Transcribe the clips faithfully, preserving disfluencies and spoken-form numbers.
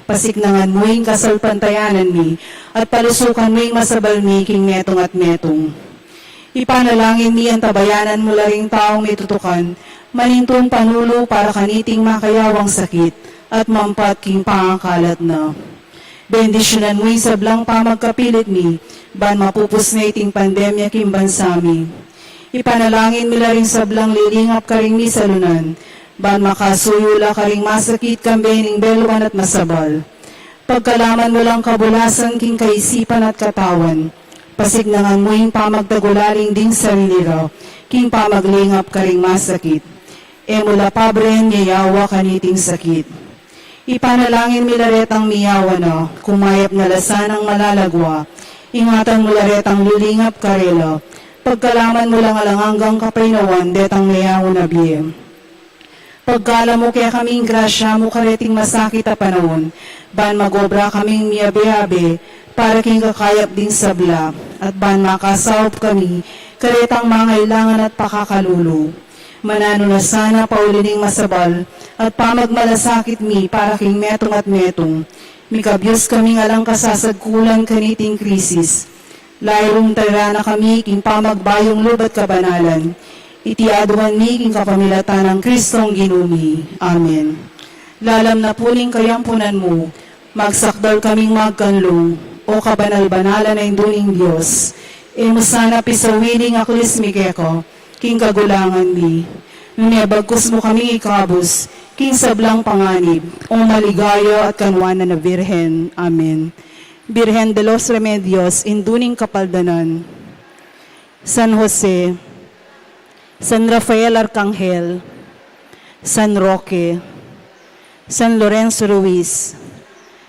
Pasiknangan mu ing kasalpantayanan mi, at palusukan mu ing masabal mi king metung at metung. Ipanalangin mi antabayanan mu la ring taung mitutukan, manintun panulu para kaniting makayawang sakit, at mampat king pangakalat na. Bendisyunan mu ing sablang pamagkapilit mi, ban mapupus na iting pandemya king bansa mi. Ipanalangin mi la ring sablang lilingap karing misalunan, ban makasuyu la karing masakit kambe ning beluan at masabal. Pagkalaman mu lang kabulasan king kaisipan at katawan. Pasiknangan mu ing pamagtagulaling ding sarili ra, king pamaglingap karing masakit. E mu la pabren miyayawa kaniting sakit. Ipanalangin mi la retang miyawa na, kumayap na la sanang malalagwa. Ingatan mu la retang lilingap karela. Pagkalaman mu lang alang anggang kapaynawan detang meyangu na bie. Pagkalub mu kekami ing grasya mu kareting masakit a panaun, ban magobra kaming miyabe-abe para king kakayap ding sabla, at ban makasaup kami karetang mangailangan at pakakalulu. Mananu na sana pauli ning masabal at pamagmalasakit mi para king metung at metung. Mikabyus kaming alang kasasagkulan kaniting krisis. Lalu tara na kami king pamagbayung lub at kabanalan. Iti aduan mi king kapamilatan nang Kristong Ginu mi. Amen. Lalam na pu ning kayampunan mu, magsakdal kaming magkanlung, o kabanal-banalan a Indu ning Dios. E mu sana pisawili ing aklis mi keka, king kagulangan mi. Nune bagkus mu kaming ikabus, king sablang panganib, o maligaya at kanwanan a Birhen. Amen. Birhen de los Remedios, Indu ning Kapaldanan. San Jose, San Rafael Arcangel, San Roque, San Lorenzo Ruiz,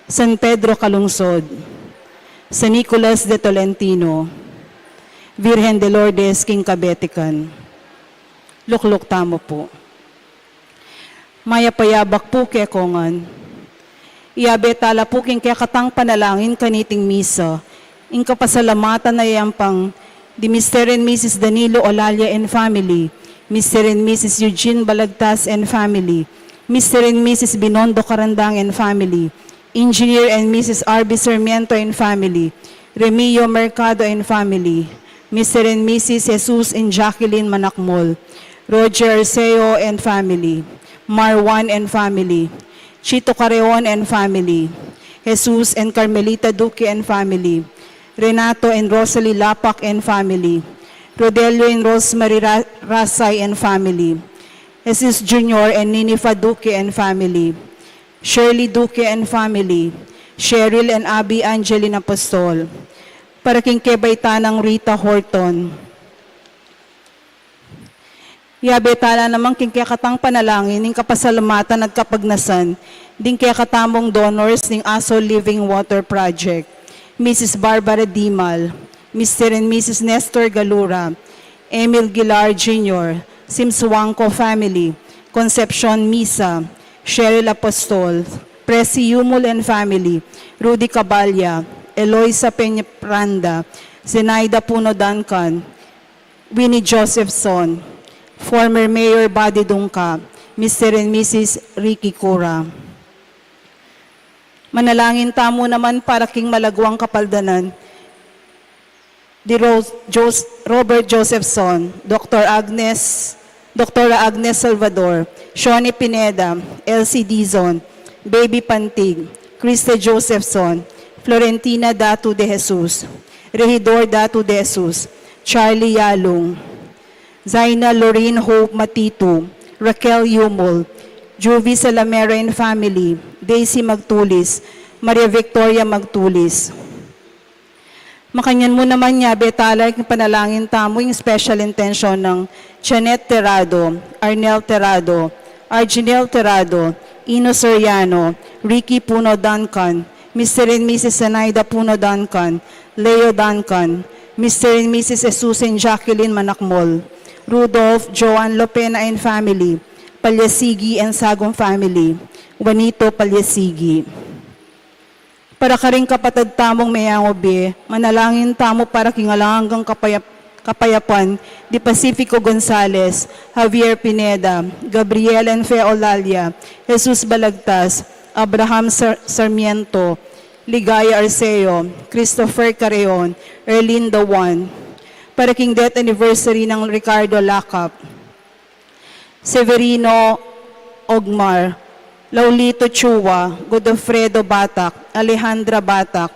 San Pedro Calungsod, San Nicolas de Tolentino, Virgen de Lourdes king kabetikan. Lukluk tamu pu. Mayap a yabak pu kekongan. Iyabe tala pu king kekatang panalangin kaniting misa ing kapasalamatan a yayampang di Mister and Missus Danilo Olalia and family, Mister and Missus Eugene Balagtas and family, Mister and Missus Binondo Carandang and family, Engineer and Missus R B Sarmiento and family, Remio Mercado and family, Mister and Missus Jesus and Jacqueline Manakmol, Roger Arceo and family, Marwan and family, Chito Carreon and family, Jesus and Carmelita Duque and family, Renato and Rosalie Lapac and family, Rodelio and Rosemary Ra-, Rasay and family, Jesus Junior and Ninifa Duque and family, Shirley Duque and family, Cheryl and Abby Angeline Apostol, para king kebaitan nang Rita Horton. Yabe tala naman king kekatang panalangin ing kapasalamatan at kapagnasan ding kekatamung donors ning Aso Living Water Project, Missus Barbara Dimal, Mister and Missus Nestor Galura, Emil Gilar Junior, Sims Wangco family, Concepcion Misa, Cheryl Apostol, Presi Yumul and family, Rudy Caballa, Eloisa Peña Pranda, Zenaida Puno Duncan, Winnie Josephson, former Mayor Buddy Dungca, Mister and Missus Ricky Cura. Manalangin tamu naman para king malaguang kapaldanan di Ro-, Jos-, Robert Josephson, Doktor Agnes, Doktora Agnes Salvador, Shoni Pineda, Elsie Dizon, Baby Pantig, Krista Josephson, Florentina Datu de Jesus, Regidor Datu de Jesus, Charlie Yalung, Zaina Lorraine Hope Matitu, Raquel Yumul, Juvie Salamera and family, Daisy Magtulis, Maria Victoria Magtulis. Makanyan mu naman yabe tala ing panalangin tamu ing special intention nang Janet Terrado, Arnel Terrado, Arginel Terrado, Ino Soriano, Ricky Puno Duncan, Mister and Missus Zenaida Puno Duncan, Leo Duncan, Mister and Missus Jesus and Jacqueline Manakmol, Rudolph, Joan Lopena and family, Palyasigi and Sagum family, Juanito Palyasigi. Para karing kapatad tamung meyangu bie, manalangin tamu para king alang anggang kapayap-, kapayapan di Pacifico Gonzales, Javier Pineda, Gabriel and Fe Olalia, Jesus Balagtas, Abraham Sar-, Sarmiento, Ligaya Arceo, Christopher Carreon, Erlinda Juan, para king death anniversary nang Ricardo Lacap, Severino Ogmar, Laulito Chua, Godofredo Batak, Alejandra Batak,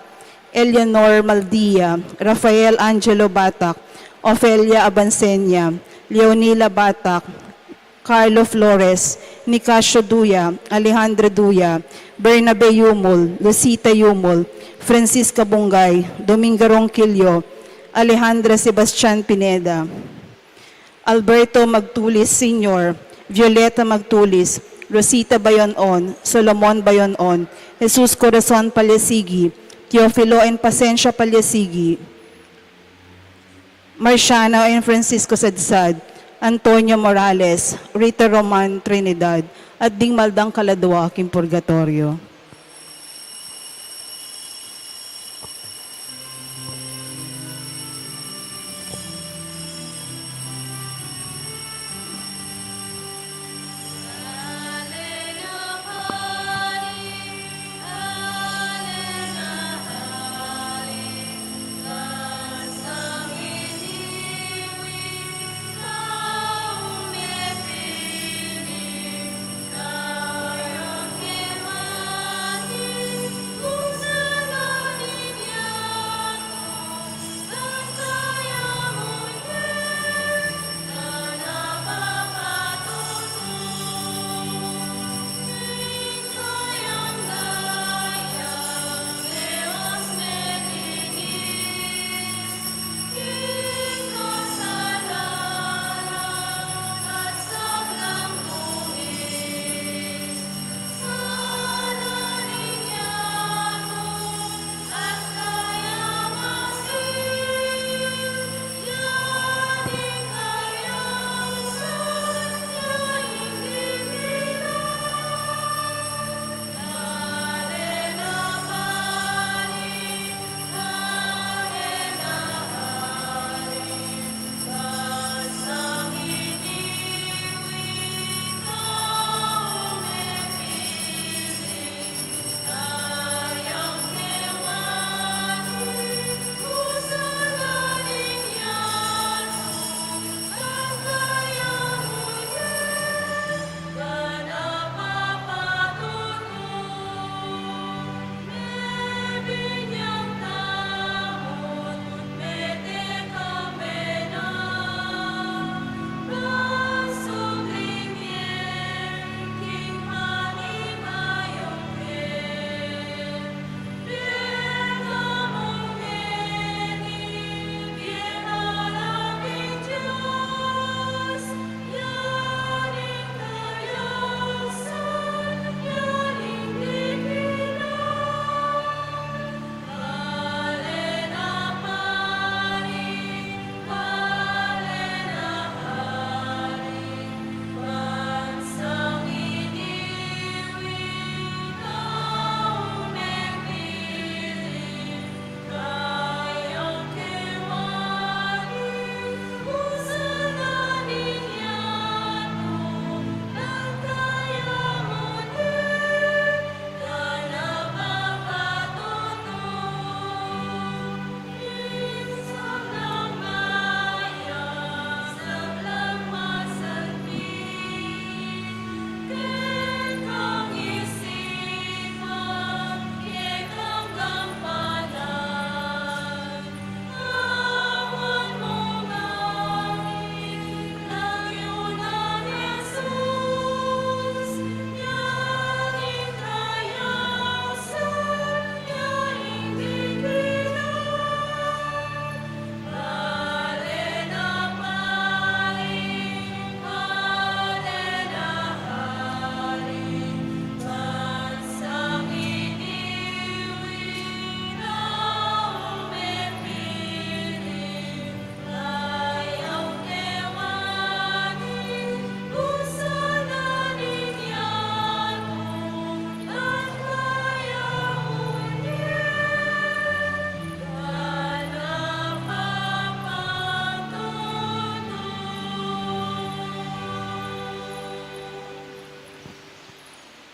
Eleanor Maldia, Rafael Angelo Batak, Ofelia Abansenia, Leonila Batak, Carlo Flores, Nicasio Duya, Alejandra Duya, Bernabe Yumul, Lucita Yumul, Francisca Bungay, Dominga Ronquillo, Alejandra Sebastian Pineda, Alberto Magtulis Senior, Violeta Magtulis, Rosita Bayonon, Solomon Bayonon, Jesus Corazon Palyasigi, Teofilo and Pasensia Palyasigi, Marciano and Francisco Sadsad, Antonio Morales, Rita Roman Trinidad, at ding maldang kaladua king purgatorio.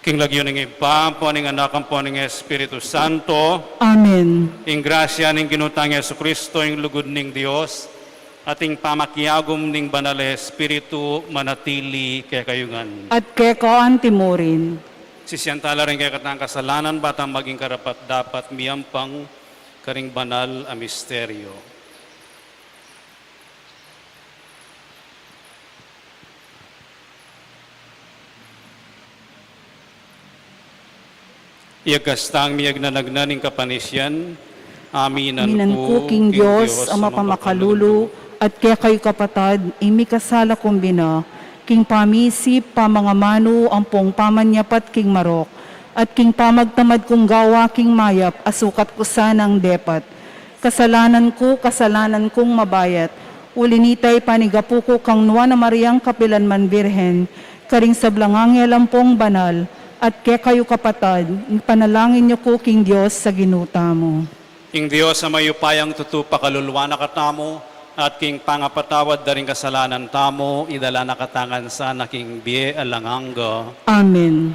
King lagyu ning Ibpa, ampo ning Anak, ampo ning Espiritu Santo. Amen. Ing grasya ning Ginu tang Jesucristo, ing lugud ning Dios, at ing pamakiagum ning Banal a Espiritu manatili kekayu ngan. At keka antimurin. Sisian tala ring kekatang kasalanan, ba tang maging karapat-dapat miyampang karing banal a misteryo. Iyagkas tang miyagnanagnan ing kapanisian, aminan ku king Dios a mapamakalulu, at kekayu kapatad, ing mikasala kung bina, king pamisip, pamangamanu, ampong pamanyapat king marok, at king pamagtamad kung gawa king mayap, a sukat ku sanang depat. Kasalanan ku, kasalanan kung mabayat. Uli nita, ipanigapu ku kang Nuan a Mariang kapilan man Birhen, karing sablang anghel ampong banal, at kekayu kapatad, ipanalangin yu ku king Dios a Ginu tamu. Ing Dios a mayupayang tutu pakaluluan na katamu, at king pangapatawad da ring kasalanan tamu, idala na katamu ngan sana king bie alang angga. Amen.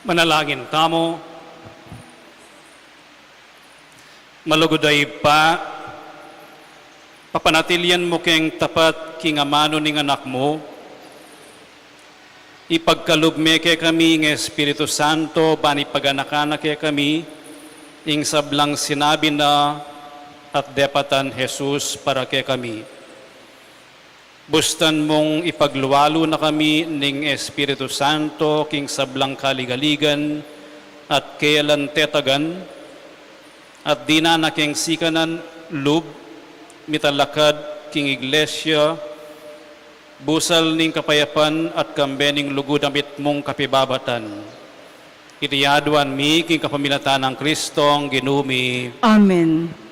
Manalangin tamu. Malugud a Ibpa, papanatilian mu keng tapat king amanu ning Anak mu. Ipagkalub me kekami ing Espiritu Santo, ban ipaganakan na kekami ing sablang sinabi na at depatan Jesus para kekami. Bustan mung ipaglualu na kami ning Espiritu Santo king sablang kaligaligan at kayalan tetagan, at dinan na keng sikanan lub, mitalakad king Iglesia, busal ning kapayapan at kambe ning lugud a mitmung kapibabatan. Iti aduan mi king kapamilatan nang Kristong Ginu mi. Amen.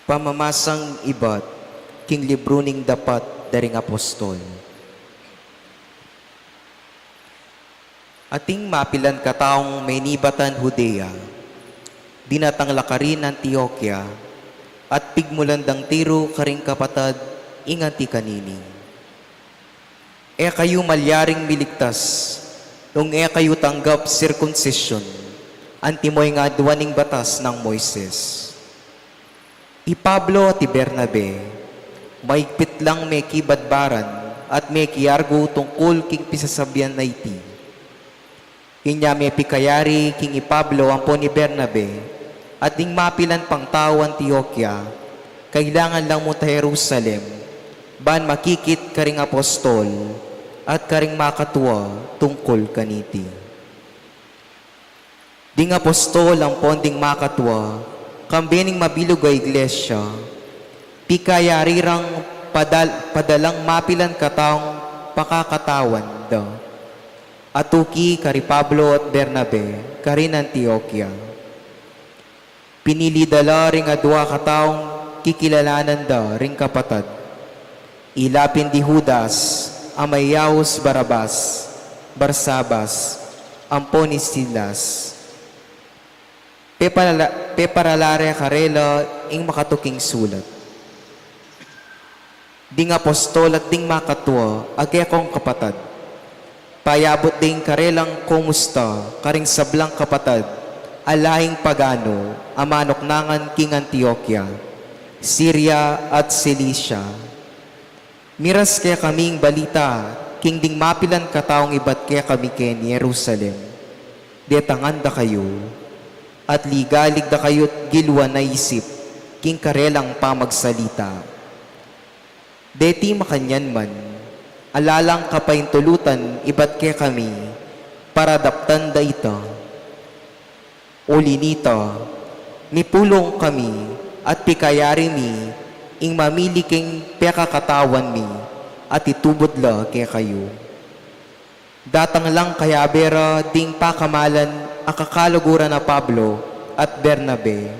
Pamamasang ibat king libru ning Dapat da ring Apostol. Ating mapilan kataung menibatan Judea, dinatang la karin Antioquia, at pigmulan dang tiru karing kapatad ing anti kanini. E kayu malyaring miligtas nung e kayu tanggap sirkunsisyun, antimo ing aduan ning batas nang Moises. I Pablo at i Bernabe, maigpit lang mekibadbaran at mekiargu tungkul king pisasabian a iti. Inya mepikayari king i Pablo ampon i Bernabe, at ding mapilan pang tau Antioquia, kailangan lang munta Jerusalem, ban makikit karing apostol at karing makatua tungkul kaniti. Ding apostol ampon ding makatua, kambe ning mabilug a iglesia, pikayari rang padal-, padalang mapilan kataung pakakatawan da. Atuki kari Pablo at Bernabe karin Antioquia. Pinili da la ring adua kataung kikilalanan da ring kapatad. Ila pin di Judas, a mayaus Barabas, Barsabas, ampon i Silas. Peparala-, peparala re karela ing makatuking sulat. Ding apostol at ding makatua, a kekong kapatad, payabut ding karelang kumusta karing sablang kapatad a laing pagano a manuknangan king Antioquia, Siria at Cilicia. Miras kekaming balita king ding mapilan kataung ibat kekami keni Jerusalem. Detangan da kayu, at ligalig da kayu't giluan a isip king karelang pamagsalita. Deti makanyan man, ala lang kapaintulutan ibat kekami, para daptan da ita. Uli nita, mipulung kami at pikayari mi ing mamili king pekakatawan mi at itubud la kekayu. Datang lang kayabe ra ding pakamalan a kakaluguran a Pablo at Bernabe,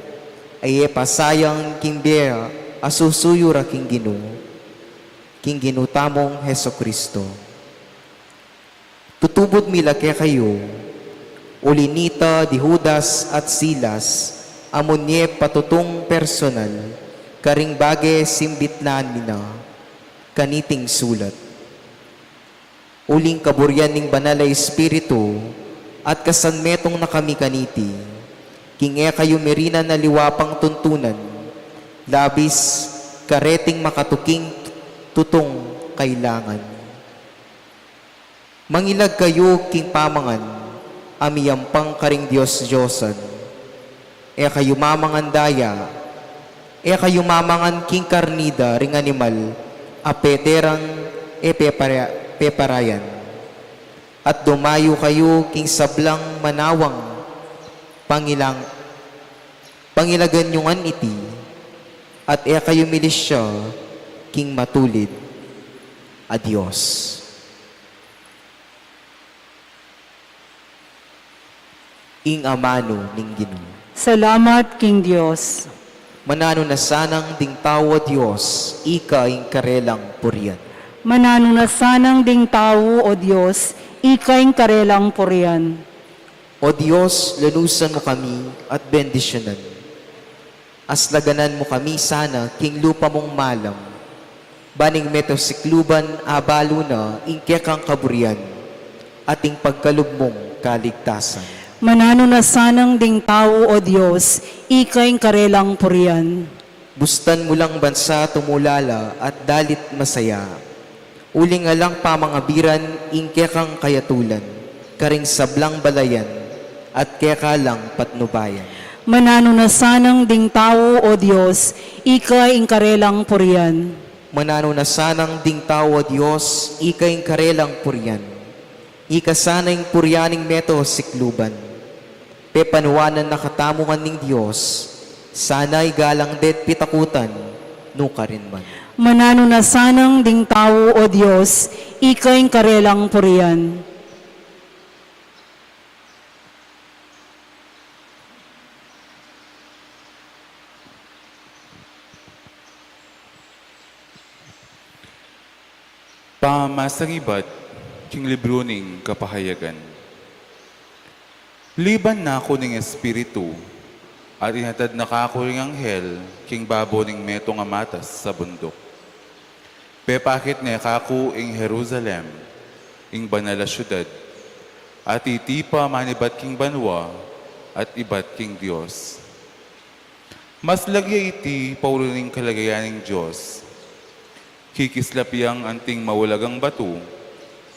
a e pasayang king bie ra a susuyu ra king Ginu, king Ginu tamung Jesucristo. Tutubud mi la kekayu, uli nita di Judas at Silas, a munye patutung personal, karing bage simbitlan mi na kaniting sulat. Uling kaburian ning Banal a Espiritu, at kasanmetung na kami kaniti, king e kayu mirinan aliwa pang tuntunan, labis kareting makatuking tutung kailangan. Mangilag kayu king pamangan a miyampang karing dios-diosan. E kayu mamangan daya, e kayu mamangan king karni da ring animal a pete rang e pepara-, peparayan. At dumayu kayu king sablang manawang pangilang-, pangilagan yu ngan iti, at e kayu milisya king matulid a Dios. Ing amanu ning Ginu. Salamat king Dios. Mananu na sanang ding tau, O Dios, ika ing karelang purian. Mananu na sanang ding tau, O Dios, ika ing karelang purian. O Dios, lunusan mu kami at bendisyunan. Aslaganan mu kami sana king lupa mung malam, ban ing meto sikluban abalu na ing kekang kaburian at ing pagkalub mung kaligtasan. Mananu na sanang ding tau, O Dios, ika ing karelang purian. Bustan mu lang bansa tumulala at dalit masaya. Uling alang pamangabiran ing kekang kayatulan, karing sablang balayan, at keka lang patnubayan. Mananu na sanang ding tau, O Dios, ika ing karelang purian. Mananu na sanang ding tau, O Dios, ika ing karelang purian. Ika sana ing purian ning meto sikluban. Pepanuanan na katamu ngan ning Dios, sana igalang de't pitakutan, nukarin man. Mananu na sanang ding tau, O Dios, ika ing karelang purian. Pamamasang ibat king libru ning Kapahayagan. Liban na ku ning Espiritu, at inatad na kaku ring anghel king babo ning metung a matas a bunduk. Pepakit ne kaku ing Jerusalem, ing banal a siudad, a titipa manibat king banua at ibat king Dios. Maslag ya iti paulu ning kaligayan ning Dios. Kikislap yang anting maulagang batu,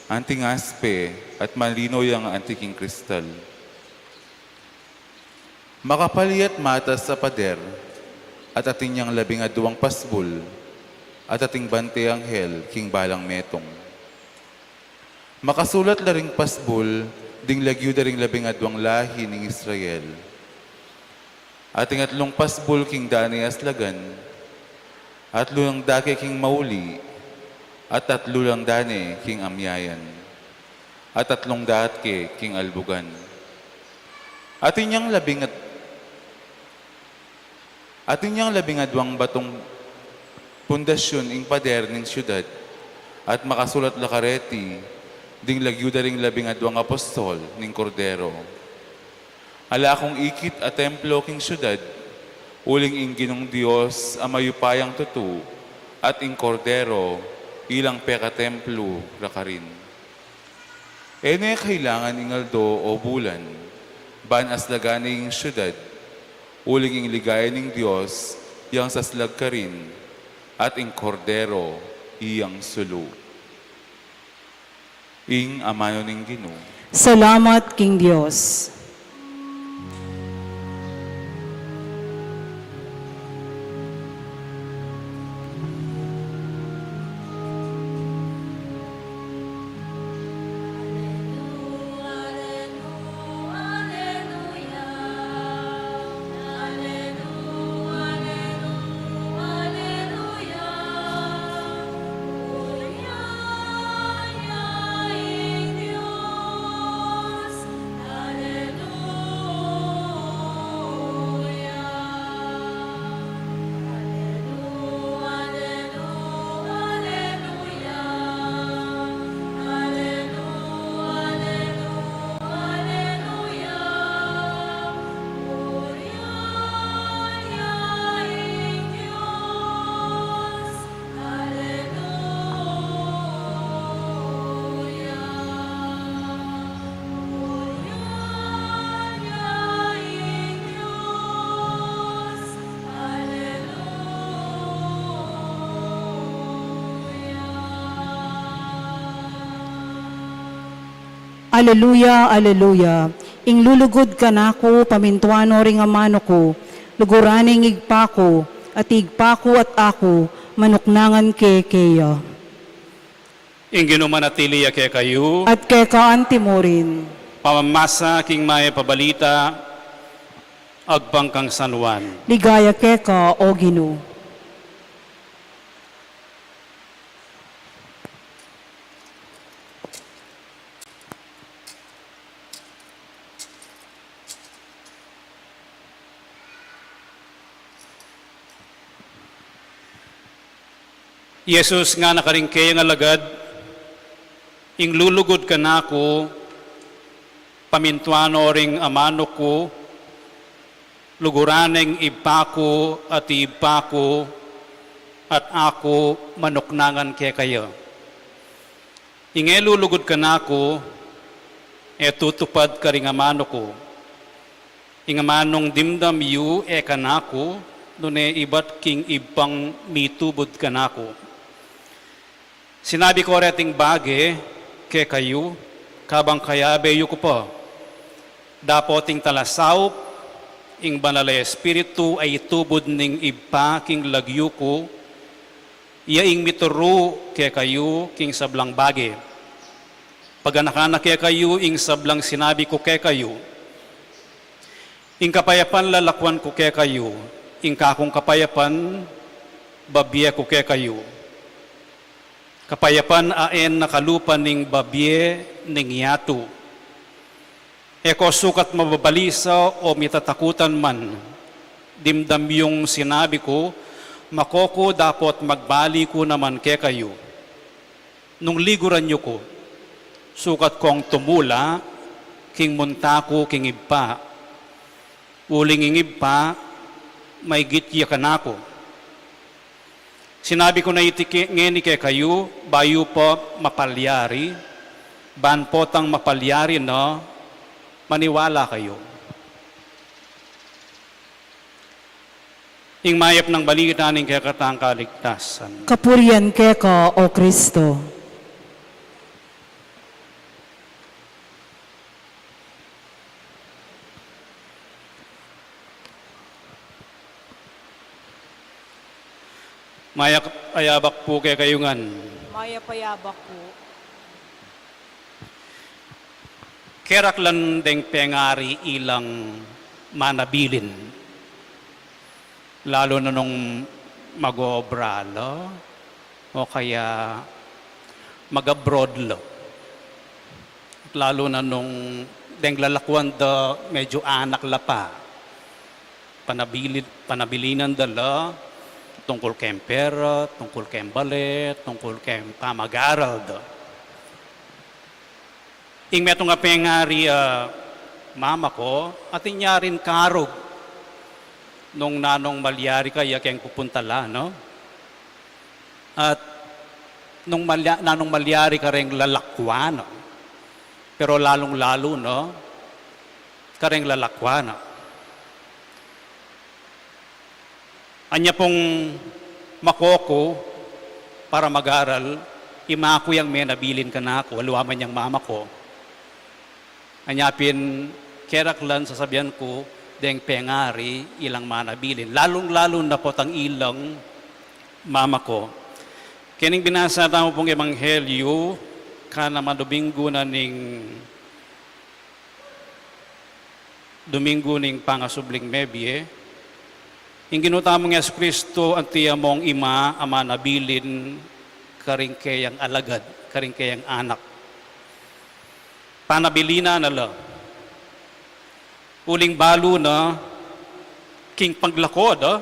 anting aspe, at malino yang anting kristal. Makapal ya't matas a pader, at atin yang labing adwang pasbul, at ating banteng anghel king balang metung. Makasulat la ring pasbul ding lagyu da ring labing adwang lahi ning Israel. Ating atlung pasbul king dane aslagan, atlu lang dake king mauli, at atlu lang dane king amyayan, at atlung dake king albugan. Atin yang labing at Atin yang labing adwang batung pundasyun ing pader ning siudad, at makasulat la kareti ding lagyu da ring labing adwang apostol ning Kordero. Ala kung ikit a templo king siudad, uling ing Ginung Dios a mayupayang tutu, at ing Kordero ilang pekatemplo ra karin. E ne kailangan ing aldo o bulan, ban aslagan ne ing siudad, uling ing ligaya ning Dios yang saslag karin, at ing Kordero iyang sulu. Ing amanu ning Ginu. Salamat king Dios. Aleluya, aleluya. Ing lulugud kanaku, pamintuan no ring amanu ku, luguran ne ing Ibpa ku, at ing Ibpa ku at aku, manuknangan ke keya. Ing Ginu manatili ya kekayu. At keka anti mu rin. Pamamasa king mayap a balita agpang kang San Juan. Ligaya keka, O Ginu. Jesus ngana karing kayang alagad, "Ing lulugud kanaku, pamintuan no ring amanu ku, luguran ne ing Ibpa ku at Ibpa ku, at aku manuknangan kekaya. Ing e lulugud kanaku, e tutupad karing amanu ku. Ing amanung dimdam yu e kanaku, nune ibat king Ibpang mitubud kanaku. Sinabi ku reting bage kekayu, kabang kayabe yu ku pa. Dapot ing talasaup, ing Banal a Espiritu a itubud ning Ibpa king lagyu ku, iya ing mituru kekayu king sablang bage. Paganakan na kekayu ing sablang sinabi ku kekayu. Ing kapayapan lalakuan ku kekayu, ing kakung kapayapan babie ku kekayu. Kapayapan a e na kalupa ning babie ning yatu. E ko sukat mababalisa o mitatakutan man. Dimdam yung sinabi ku, mako ku dapot magbalik ku naman kekayu. Nung liguran yu ku, sukat kong tumula king munta ku king Ibpa. Uling ing Ibpa, maigit ya kanaku. Sinabi ku na iti ke-, ngeni kekayu, bayu pa mapalyari, ban potang mapalyari na, maniwala kayu." Ing mayap nang balita ning kekatang kaligtasan. Kapurian keka, O Kristo. Mayap a yabak pu kekayu ngan. Mayap a yabak pu. Keraklan deng pengari ilang manabilin. Lalu na nung mag-oobra la, o kaya mag-abroad la. At lalu na nung deng lalakuan da medyo anak la pa. Panabili-, panabilinan da la tungkul keng pera, tungkul keng bale, tungkul keng pamag-aral da. Ing metung a pengari a mama ku, atin ya rin karug nung nanung malyari kaya keng pupunta la, no? At nung malya-, nanung malyari kareng lalakwan, no? Pero lalung-lalu, no? Kareng lalakwan, no? Anya pung mako ku para mag-aral, ima ku yang menabilin kanaku, aliwa man yang mama ku. Anya pin keraklan sasabian ku deng pengari ilang manabilin, lalung-lalu na potang ilang mama ku. Kening binasa tamu pung ebanghelyu, kanaman Domingo na ning Domingo ning pangasubling mebie, ing Ginu tamung Jesucristo, anti among ima a manabilin karing keyang alagad, karing keyang anak. Panabilinan na la. Uling balu na, king paglako da,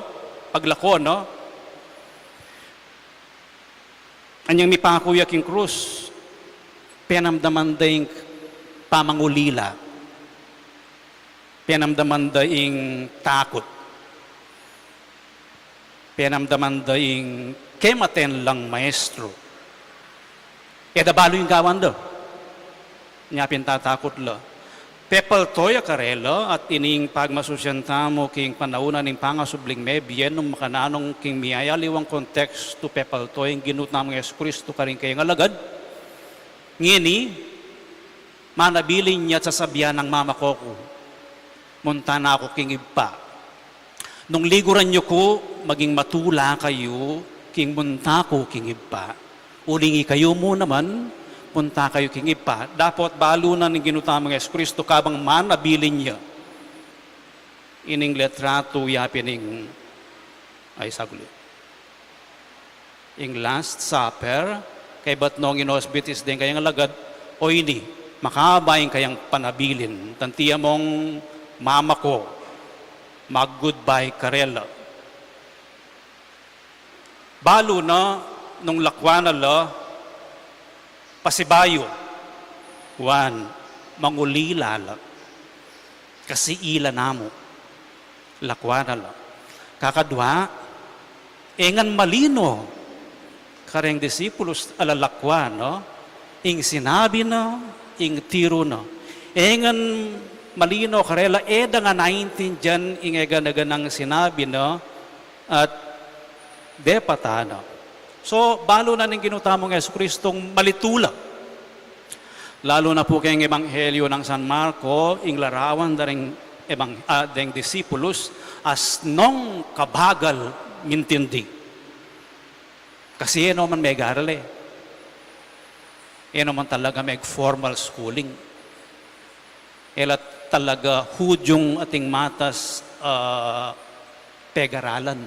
paglako na, anyang mipaku ya king krus, penamdaman da ing pamangulila, penamdaman da ing takut, penamdaman da ing kematen lang maestro. E da balu ing gawan da. Nya pin tatakut la. Pepalto ya karela, at ining pagmasusian tamu king panaun na ning pangasubling mebie, nung makananu king miyayaliwang kontekstu, pepalto ing Ginu tamung Jesucristo karing keyang alagad. Ngeni, manabilin ya at sasabian nang mama ku, munta na ku king Ibpa. Nung liguran yu ku, maging matula kayu king munta ku king Ibpa. Uling ikayu mu naman, munta kayu king Ibpa. Dapot balu na ning Ginu tamung Jesucristo kabang manabilin ya ining litratu ya pin ing, ay, saglit. Ing Last Supper, kaybat nong inosbitis deng kayang alagad, o ini, makaba ing kayang panabilin, tanti among mama ku, mag-goodbye karela. Balu na, Nung lakwan na la, pasibayu, one, mangulila la. Kasi ila namu, lakwan na la. Kakadwa, e ngan malino kareng disipulus a lalakwan, no? Ing sinabi na, ing tiru na. E ngan malino karela, e da ngan aintindian ing e gana-ganang sinabi na, at depatan na. So, balu na ning Ginu tamung Jesucristong malitu la. Lalu na pu keng Ebanghelyo nang San Marco, ing larawan da ring ebang-, ah, deng disipulus, asnong kabagal mintindi. Kasi e no man megaral e. E no man talaga meg-formal schooling. E la talaga Hudyung ating matas, ah, pegaralan.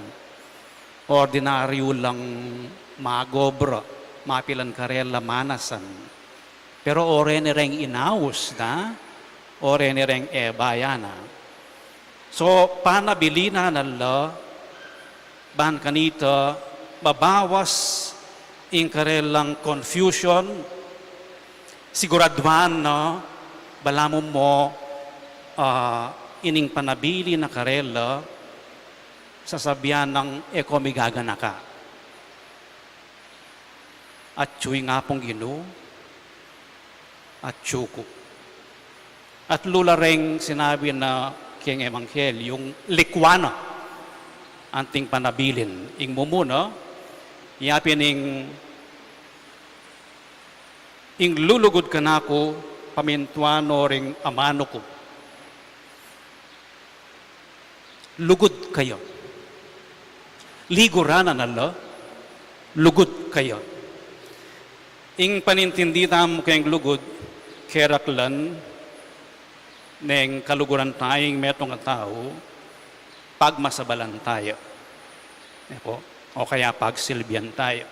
Ordinaryu lang magobra, mapilan karela manasan. Pero o reni reng inaus na, o reni reng e bayan na. So, panabilinan na la, ban kanita, mabawas ing karelang confusion, siguraduan na, balamu mo, ah, ining panabilin na karela, sasabian nang e ko migaganaka. Atyu ing Apung Ginu, atyu ku. At lula reng sinabi na keng Ebanghelyo, likwan na anting panabilin. Ing mumuna, yapin ing, ing lulugud kanaku, pamintuan no ring amanu ku. Lugud kaya. Liguran na la, lugud kaya. Ing panintindi tamu keng lugud, keraklan, neng kaluguran taya ing metung a tau, pagmasabalan taya. E po? O kaya pagsilbian taya.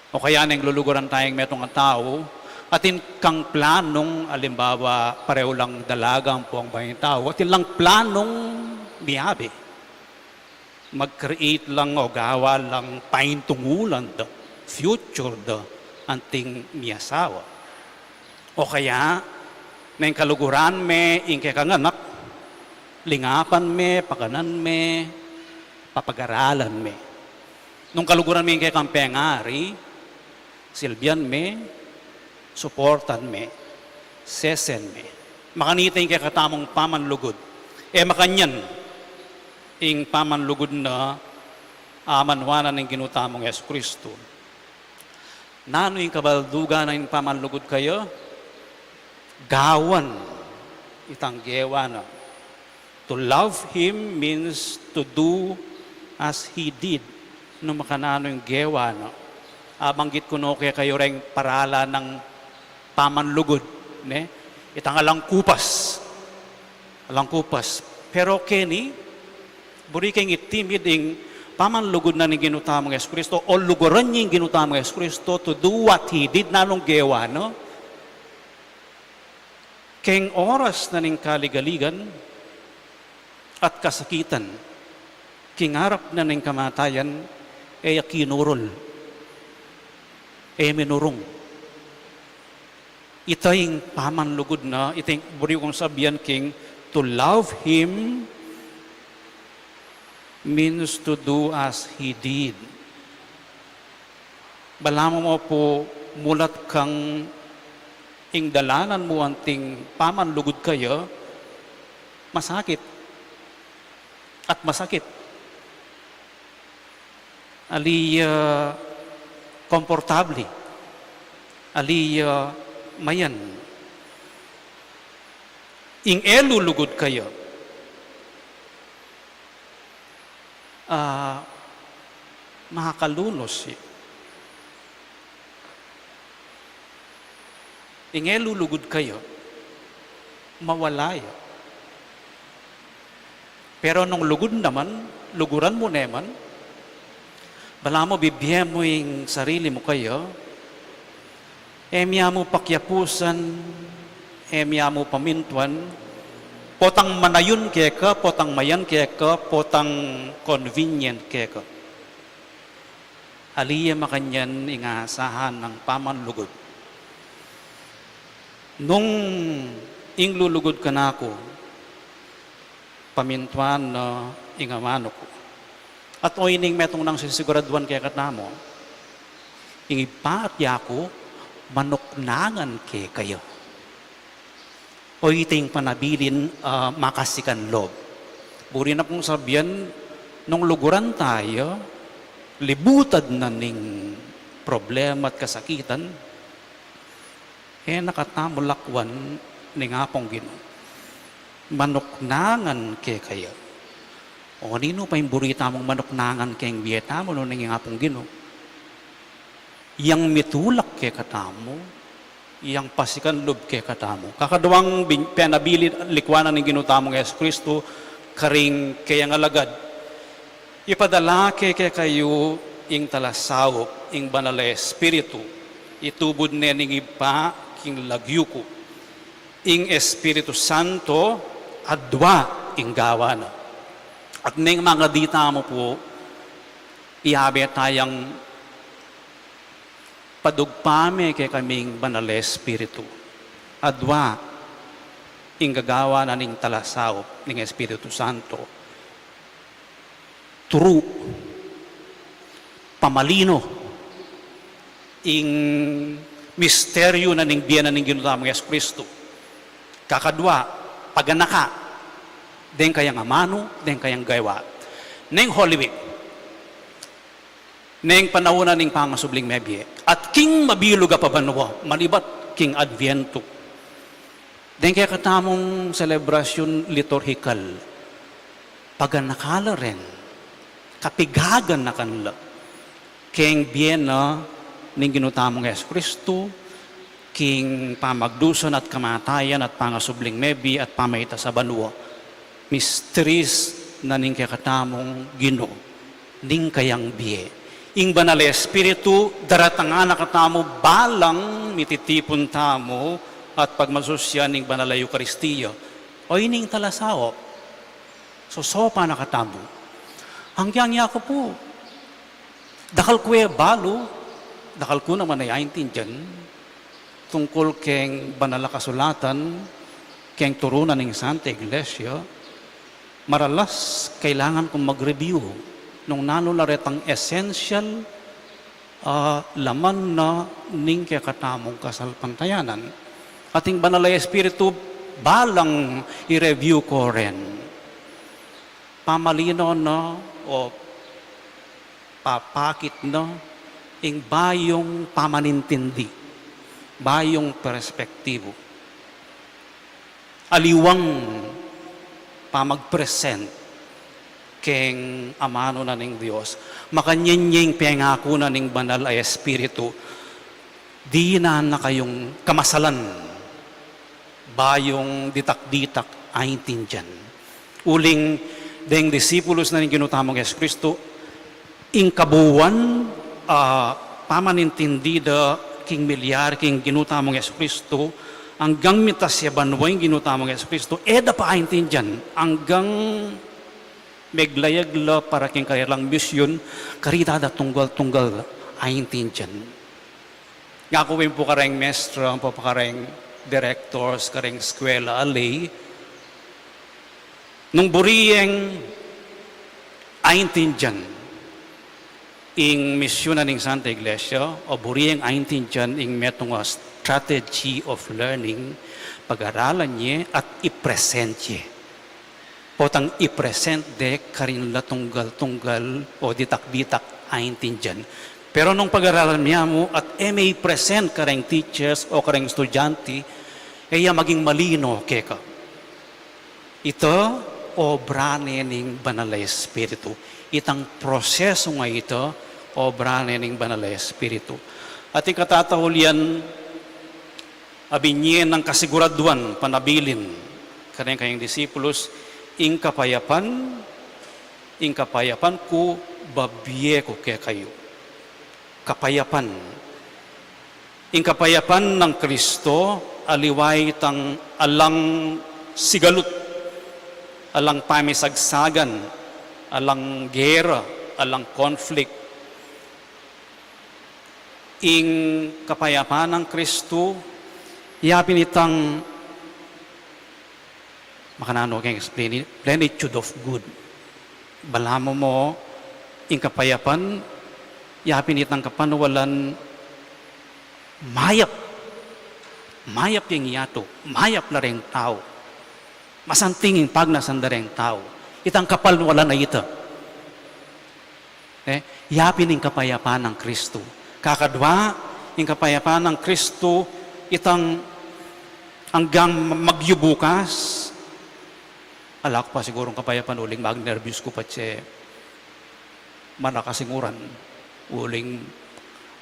O kaya neng luluguran taya ing metung a tau, atin kang planung, alimbawa, pareu lang dalaga ampo ing banging tau, atin lang planung miabe. Mag-create lang o gawa lang paintungulan da, future da, anting miasawa. O kaya, neng kaluguran me ing kekang anak, lingapan me, pakanan me, papagaralan me. Nung kaluguran me ing kekang pengari, silbian me, suportan me, sesen me. Makanita ing kekatamung pamanlugud. E makanyan ing pamanlugud na amanuan na ning Ginu tamung Jesucristo. Nanu ing kabaldugan na ing pamanlugud kaya? Gawan itang gewa na. To love him means to do as he did. No makananu ing gewa na. Abanggit ku no kekayu reng paralan nang pamanlugud, ne? Itang alang kupas. Alang kupas. Pero keni, buri keng itimid ing pamanlugud na ning Ginu tamung Jesucristo, o luguran ye ing Ginu tamung Jesucristo to do what he did, nanung gewa na? Keng oras na ning kaligaligan at kasakitan, king arap na ning kamatayan, e ya kinurul, e minurung. Ita ing pamanlugud na, ita ing buri kung sabian king to love him means to do as he did. Balamu mo pu mulat kang ing dalanan mu anting pamanlugud kaya, masakit. At masakit. Ali, ah, komportable. Ali, ah, mayan. Ing e lulugud kaya, ah, makakalunus ya. Ing e lulugud kaya, mawala ya. Pero nung lugud naman, luguran mu naman, balamu bibie mu ing sarili mu kaya, e mia mu pakiapusan, e mia mu pamintuan, potang manayun keka, potang mayan keka, potang convenient keka. Ali ya makanyan ing asahan nang pamanlugud. Nung ing lulugud kanaku, pamintuan na ing amanu ku. At oyni ing metung nang sisiguraduan kekatamu, ing Ibpa at yaku, manuknangan kekayu. O iting panabilin, ah, makasikan lob. Buri na pung sabian, nung luguran taya, libutad na ning problema at kasakitan, e na katamu lakwan ning Apung Ginu. Manuknangan kekaya. O ninu pa ing buri tamung manuknangan keng bie tamu nung ing Apung Ginu? Yang mitulak kekatamu, yang pasikan lub kekatamu. Kakaduang bin-, penabilin likuanan ning Ginu tamung Jesucristo, karing kayang alagad. Ipadala ke kekayu ing talasaup, ing Banal a Espiritu, itubud ne ning Ibpa king lagyu ku. Ing Espiritu Santo, adua ing gawa na. At neng mangadi tamu pu, iyabe tayang padugpa me kekaming Banal a Espiritu. Adua ing gagawa na ning talasaup ning Espiritu Santo. Turu, pamalino ing misteryu na ning bie na ning Ginu tamung Jesucristo. Kakadua, paganaka deng kayang amanu, deng kayang gawa. Neng Holy Week, neng panaun na ning pangasubling mebie, at king mabilug a pabanua, manibat king Adviento. Deng kekatamung selebrasyun liturhikal, paganaka la ren, kapigaganakan la keng bie na ning Ginu tamung Jesucristo, king pamagdusan at kamatayan at pangasubling mebie at pamaita sa banua. Misteries na ning kekatamung Ginu, ning kayang bie. Ing Banal a Espiritu, daratangan na katamu balang mititipun tamu at pagmasusyan ning Banal a Eukaristia. O ining talasaup, sosopan na katamu. Anggyang yaku pu, dakal ku e balu, dakal ku naman e aintindian, tungkul keng Banal a Kasulatan, keng turu na ning Santa Iglesia, maralas kailangan kung mag-review nung nanu la retang essential, ah, laman na ning kekatamung kasalpantayanan. At ing Banal a Espiritu, balang i-review ko ren. Pamalino na o papakit na ing bayung pamanintindi, bayung perspektibu. Aliwang pamag-present keng amanu na ning Dios. Makanyan ya ing pengaku na ning Banal a Espiritu, dinan na kayung kamasalan, bayung ditak-ditak aintindian. Uling deng disipulus na ning Ginu tamung Jesucristo, ing kabuan, ah, pamanintindi da king milyari king Ginu tamung Jesucristo, anggang mitas ya banua ing Ginu tamung Jesucristo, e da pa aintindian, anggang meglayag la para king karelang misyun, karita da tunggal-tunggal aintindian. Ngaku pin pu kareng mestra, ampo pa kareng directors, kareng eskwela a lay, nung buri yeng aintindian ing misyun na ning Santa Iglesia, o buri yeng aintindian ing metung a strategy of learning, pag-aralan ye at i-present ye. Potang i-present de karin la tunggal-tunggal o ditak-ditak aintindian. Pero nung pag-aralan mya mu at e me i-present kareng teachers o kareng estudyante, e ya maging malino keka. Ita obra ne ning Banal a Espiritu. Itang proseso nga ita, obra ne ning Banal a Espiritu. At ing katatahul yan, abinye nang kasiguraduan, panabilin kareng kayang disipulus, ing kapayapan, ing kapayapan ku babie ku kekayu. Kapayapan. Ing kapayapan nang Kristo, aliwa itang alang sigalut, alang pamisagsagan, alang gera, alang conflict. Ing kapayapan nang Kristu, yapin itang, makananu keng explain, plenitude of good. Balamu mo, ing kapayapan, yapin itang kapanualan, mayap. Mayap yang yatu, mayap la reng tau. Masanting ing pagnasan da reng tau. Itang kapanualan a ita. Eh, yapin ing kapayapan nang Kristu. Kakadwa, ing kapayapan nang Kristu, itang anggang magyubukas. Ala ku pa sigurung kapayapan uling magnerbyos ku patse malakas ing uran. Uling,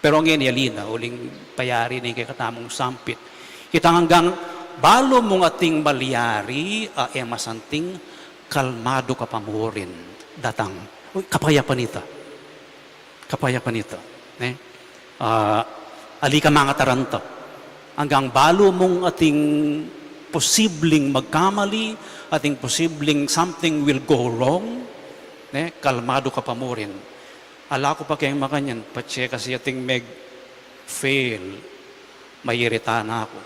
pero ngeni ali na, uling payari ne ing kekatamung sampit. Itang anggang balu mung ating malyari, a, e masanting, kalmadu ka pa murin. Datang. Uy, kapayapan ita. Kapayapan ita. Ne? Ah, ali ka mangataranta. Anggang balu mung ating posibleng magkamali, ating posibleng something will go wrong, ne? Kalmadu ka pa murin. Ala ku pa keng makanyan, patse kasi ating meg-fail, mairita na ku.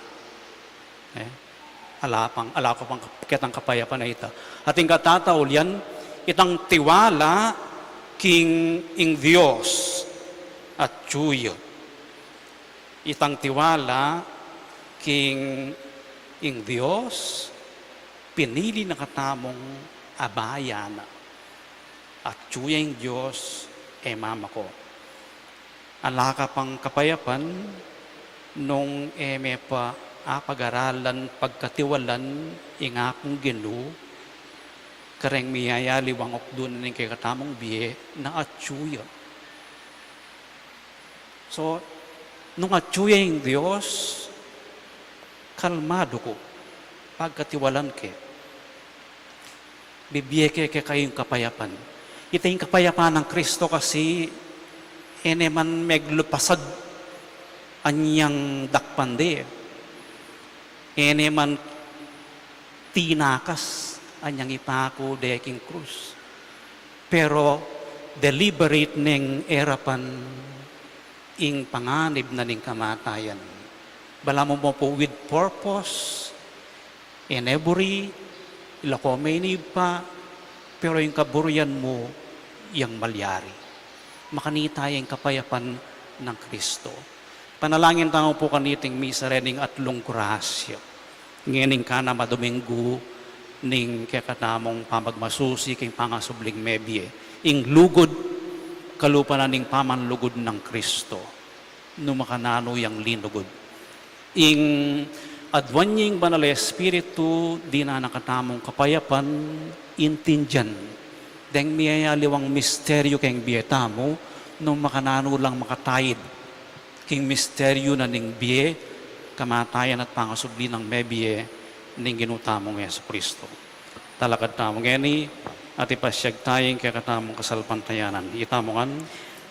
Eh, ala pang, ala ku pang kap-, ketang kapayapan a ita. Ating katataulian, itang tiwala king ing Dios atyu ya. Itang tiwala king ing Dios, pinili na katamung abayan na. Atyu ya ing Dios, e mama ku. Ala ka pang kapayapan nung e me pa apagaralan, pagkatiwalan ing Apung Ginu kareng miyayaliwang okdun ning kekatamung bie na atyu ya. So, nung atyu ya ing Dios, kalmadu ku, pagkatiwalan ke. Bibie ke kekayu ing kapayapan. Ita ing kapayapan nang Kristo kasi, e ne man meglupasag anyang dakpan de. E ne man tinakas anyang ipaku de king krus. Pero deliberate neng erapan ing panganib na ning kamatayan. Balamu mo pu with purpose, e ne buri, ila ko me ing Ibpa, pero ing kaburian mu yang malyari. Makanita ya ing kapayapan nang Kristo. Panalangin tamu pu kaniting misa rening atlung grasya. Ngening kanam a Dominggu ning kekatamung pamagmasusi king pangasubling mebie. Ing lugud, kalupa na ning pamanlugud nang Kristo. Nu makananu yang linugud. Ing aduan ning Banal a Espiritu, dinan na katamung kapayapan, intindian. Deng miyayaliwang misteryu keng bie tamu, nu makananu lang makataid king misteryu na ning bie, kamatayan at pangasubli nang mebie ning Ginu tamung Jesu Kristo. Talakad tamu ngeni, at ipasyag taya ing kekatamung kasalpantayanan. Itamu ngan.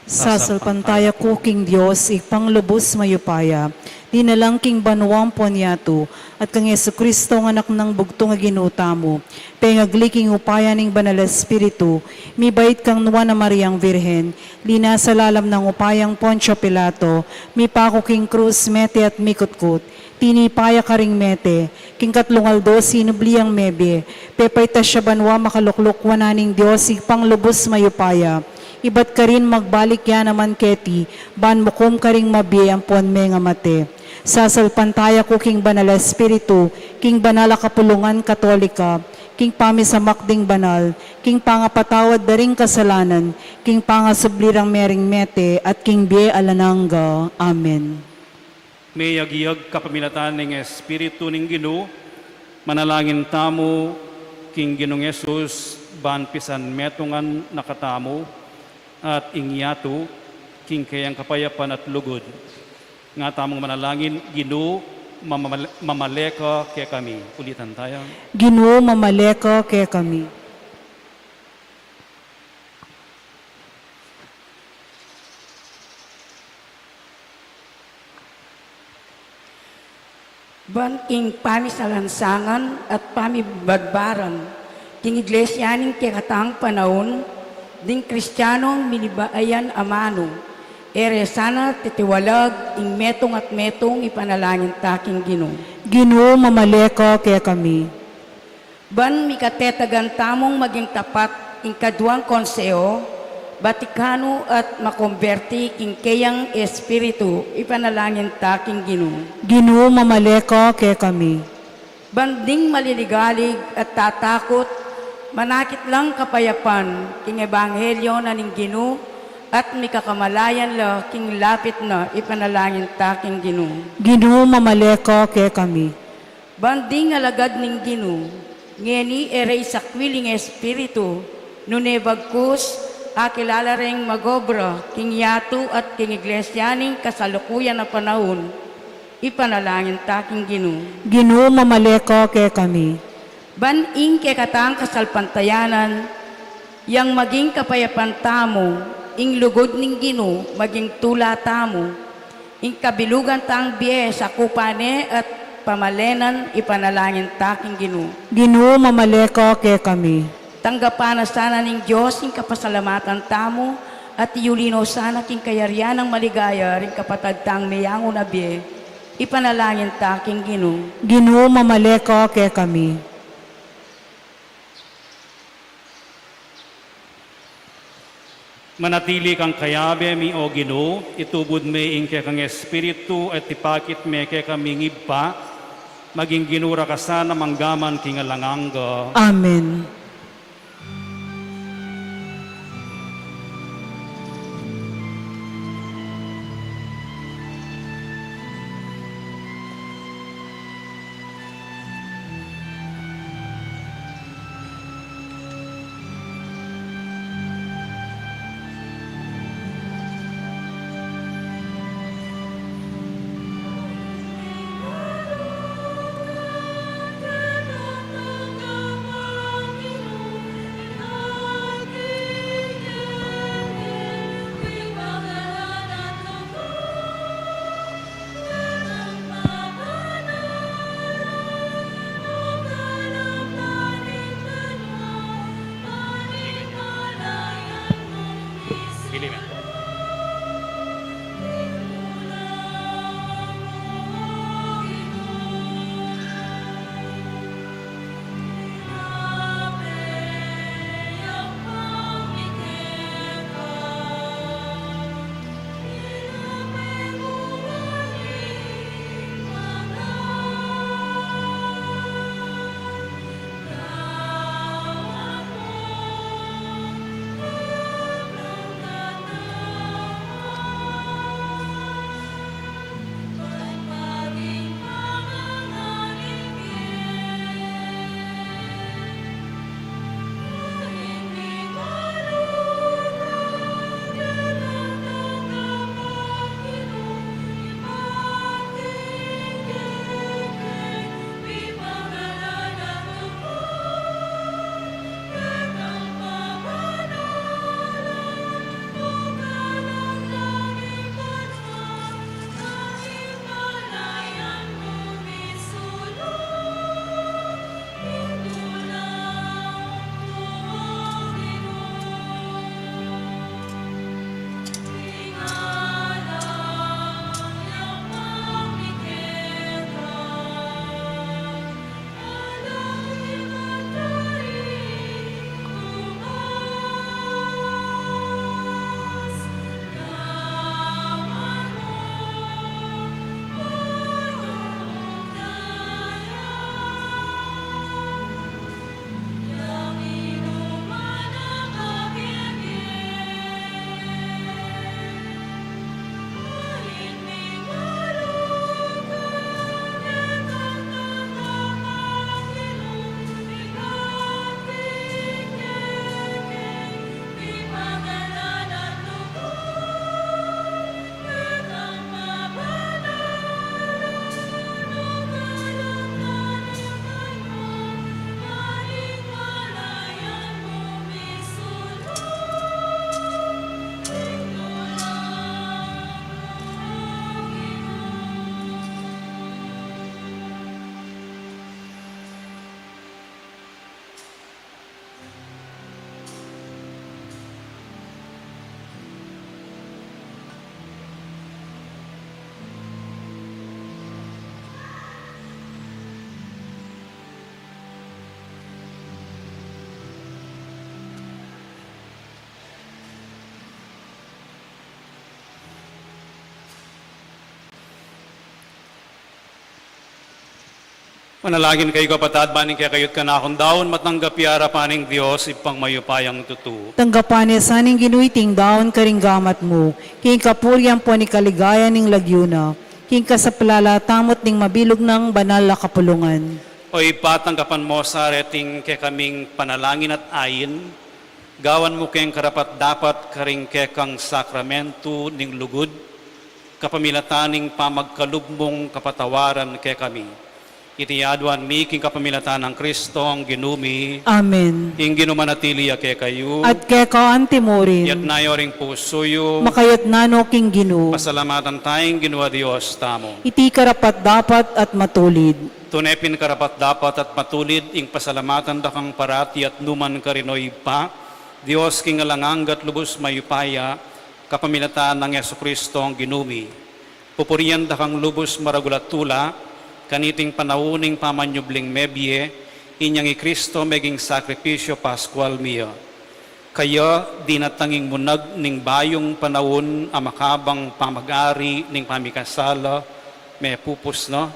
Sasalpantaya ku king Dios, Ibpang lubus mayupaya, dinalang king banua ampon yatu, at kang Jesu Kristo, a Anak nang bugtung a Ginu tamu, pengagli king upaya ning Banal a Espiritu, mibait kang Nuan a Mariang Virgen, linasa lalam nang upayang Poncio Pilato, mipaku king krus, mete at mikutkut, tinipa ya karing mete, king katlung aldo sinubli yang mebie, pepaitas ya banua, makalukluk wanan ning Dios Ibpang lubus mayupaya, ibat karin magbalik ya naman keti, ban mukum karing mabie ampon mengamate. Sasalpantaya ku king Banal a Espiritu, king banal a kapulungan Katolika, king pamisamak ding banal, king pangapatawad da ring kasalanan, king pangasubli rang mering mete, at king bie alang angga. Amen. Meyagyag kapamilatan ning Espiritu ning Ginu, manalangin tamu king Ginung Jesus, ban pisan metungan na katamu, at ing yatu, king keyang kapayapan at lugud. Nga tamung manalangin, Ginu, mamamale-, mamale ka kekami. Ulitan taya. Ginu, mamale ka kekami. Ban king pamisalansangan at pamibadbaran, king Iglesia ning kekatang panaun, ding Kristianong minibayan amanu, E re sana titiwalag ing metung at metung, ipanalangin ta king Ginu. Ginu, mamale ka kekami. Ban mikatetagan tamung maging tapat ing kaduang konseho, Vaticano at makomberti king keyang Espiritu, ipanalangin ta king Ginu. Ginu, mamale ka kekami. Ban ding maliligalig at tatakut, manakit lang kapayapan king ebanghelyo na ning Ginu, at mikakamalayan la king lapit na, ipanalangin ta king Ginu. Ginu, mamale ka kekami. Ban ding alagad ning Ginu, ngeni e re isakwil ing Espiritu, nune bagkus akilala reng magobra king yatu at king Iglesia ning kasalukuyan a panaun, ipanalangin ta king Ginu. Ginu, mamale ka kekami. Ban ing kekatang kasalpantayanan, yang maging kapayapan tamu, ing lugud ning Ginu maging tula tamu, ing kabilugan tang bie sakupan ne at pamalenan, ipanalangin ta king Ginu. Ginu, mamale ka kekami. Tanggapan na sana ning Dios ing kapasalamatan tamu, at iyuli no sana king kayarian nang maligaya ring kapatad tang meyangu na bie, ipanalangin ta king Ginu. Ginu, mamale ka kekami. Manatili kang kayabe mi, O Ginu, itubud me ing kekang Espiritu, at ipakit me kekami ing Ibpa, maging Ginu ra ka sana mangga man king alang angga. Amen. Manalangin kayu, kapatad, ban ing kekayu't kanakung daun matanggap ya arapan ning Dios, Ibpang mayupayang tutu. Tanggapan na sa ning Ginu iting daun karing gamat mu, king kapurian pu at king kaligayan ning lagyu na, king kasaplalan tamu at ning mabilug nang banal a kapulungan. O Ibpa, tanggapan mu sa reting kekaming panalangin at ain, gawan mu keng karapat-dapat karing kekang sakramentu ning lugud, kapamilatan ning pamagkalub mung kapatawaran kekami. Iti aduan mi king kapamilatan nang Kristong Ginu mi. Amen. Ing Ginu manatili ya kekayu. At keka antimurin. Itas yu ring pusu yu. Makaitas no king Ginu. Pasalamatan taya ing Ginu a Dios tamu. Iti karapat-dapat at matulid. Tune pin karapat-dapat at matulid ing pasalamatan da kang parati at nukarin man, O Ibpa, Dios king alang angga at lubus mayupaya, kapamilatan nang Jesucristo a Ginu mi. Pupurian da kang lubus maragul a tula, kaniting panaun ning pamanyubling mebie, inyang i Cristo meging sakripisyu Pascual mi. Kaya dinatang ing munag ning bayung panaun a makabang pamag-ari ning pamikasala, mepupus na,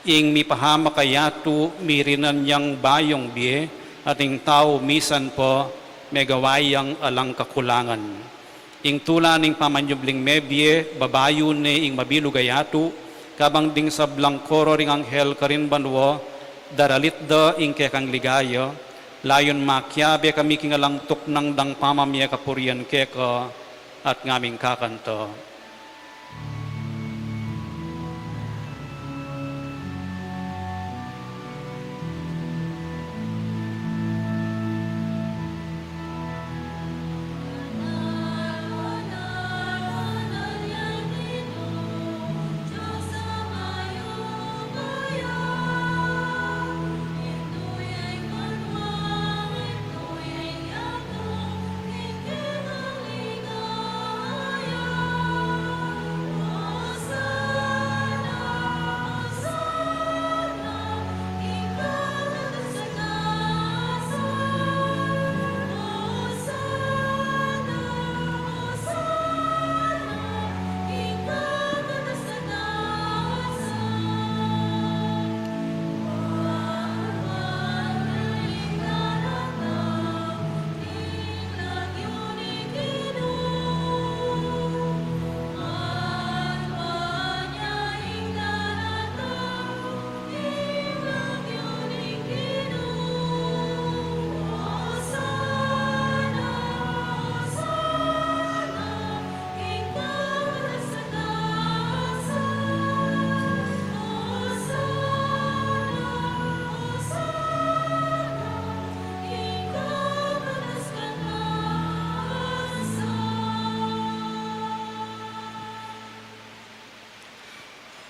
ing mipahamak a yatu mirinan yang bayung bie, at ing tau misan pa megawa yang alang kakulangan. Ing tula ning pamanyubling mebie, babayu ne ing mabilug a yatu, kabang ding sablang koro ring anghel karin banua, daralit da ing kekang ligaya, layun makiabe kami king alang tuknang dang pamamie kapurian keka, at ngaming kakanta.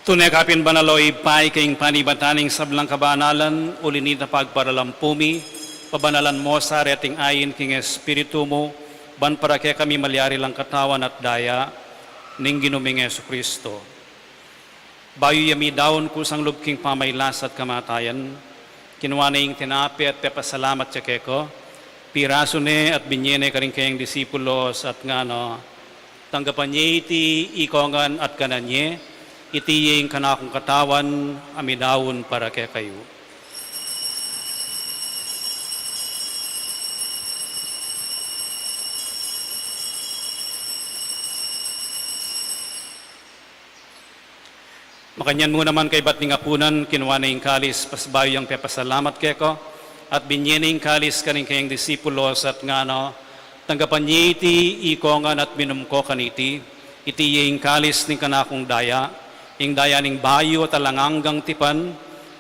Tune ka pin banal, o Ibpa, ika ing panibatan ning sablang kabanalan, uli na nita pagparalan pu mi, pabanalan mu sa reting ain king Espiritu mu, ban para kekami malyari lang katawan at daya ning Ginu ming Jesucristo. Bayu ya midaun kusang lub king pamailas at kamatayan, kinua ne ing tinape at pepasalamat ya keka, pirasu ne at binie ne karing kayang disipulos at ngana: Tanggapan ye iti ikongan at kanan ye, iti ye ing kanakung katawan a midaun para kekayu. Makanyan mu naman kaybat ning apunan, kinua ne ing kalis, pasibayu yang pepasalamat keka, at binie ne ing kalis karing kayang disipulos at ngana: Tanggapan ye iti ikongan at minum ko kaniti, iti ye ing kalis ning kanakung daya, ing daya ning bayu at alang anggang tipan,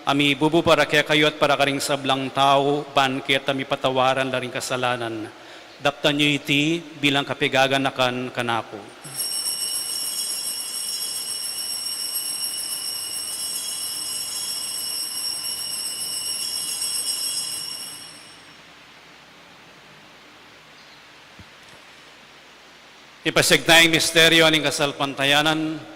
a mibubu para kekayu at para karing sablang tau, ban keta mipatawaran la ring kasalanan. Daptan yu iti bilang kapaganakan kanaku. Ipasiag taya ing misteryo ning kasalpantayanan.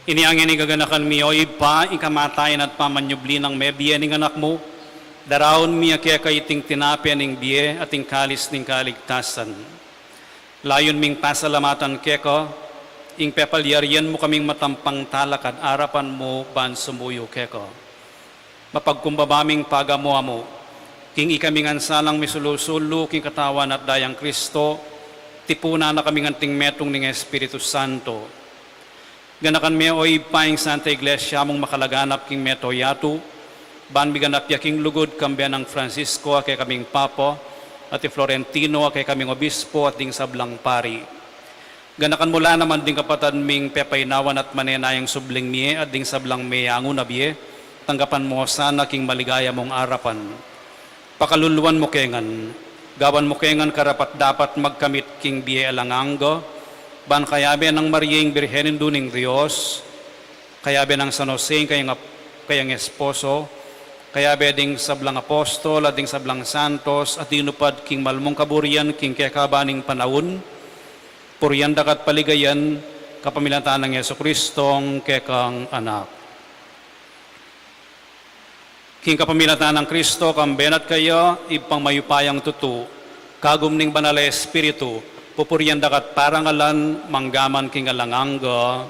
Inya ngeni gaganakan mi, o Ibpa, ing kamatayan at pamanyubli nang mebie ning Anak mu, daraun mi keka iting tinape ning bie at ing kalis ning kaligtasan. Layun ming pasalamatan keka ing pepalyarian mu kaming matampang talakad arapan mu ban sumuyu keka. Mapagkumbaba ming pagamu-amu king ikami ngan sanang misulu-sulu king Katawan at Dayang Kristo, tipunan na kaming anting metung ning Espiritu Santo. Ganakan me, o Ibpa, ing Santa Iglesia mung makalaganap king mabilug a yatu, ban miganap ya king lugud kambe nang Francisco a kekaming Papa, at i Florentino a kekaming Obispo, at ding sablang pari. Ganakan mu la naman ding kapatad ming pepainawan at manenayang subling mie at ding sablang meyangu na bie, tanggapan mu sana king maligaya mung arapan. Pakaluluan mu ke ngan, gawan mu ke ngan karapat-dapat magkamit king bie alang angga, ban kayabe nang Maria ing Birhen Indu ning Dios, kayabe nang San Jose ing kayang ap-, kayang esposo, kayabe ding sablang apostol at ding sablang santos a tinupad king malmung kaburian king kekaba ning panaun, purian da ka at paligayan kapamilatan nang Jesucristong kekang Anak. King kapamilatan nang Kristo, kambe na at kaya, Ibpang mayupayang tutu, kagum ning Banal a Espiritu, pupurian da ka at parangalan, mangga man king alang angga.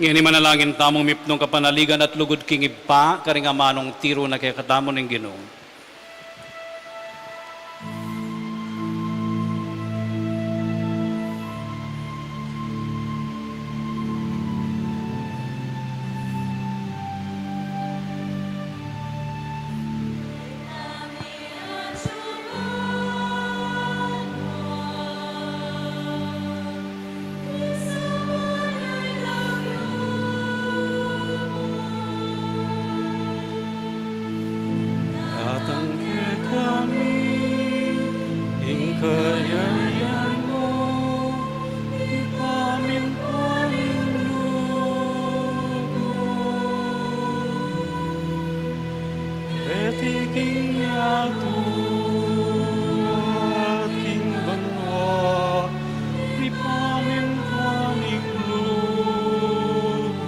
Ngeni manalangin tamung mipnung kapanaligan at lugud king Ibpa, karing amanung tiru na kekatamu ning Ginu. Datang kekami ing kayarian mu, mipamintuan ing lub mu, keti king yatu at king banua, mipamintuan ing lub mu.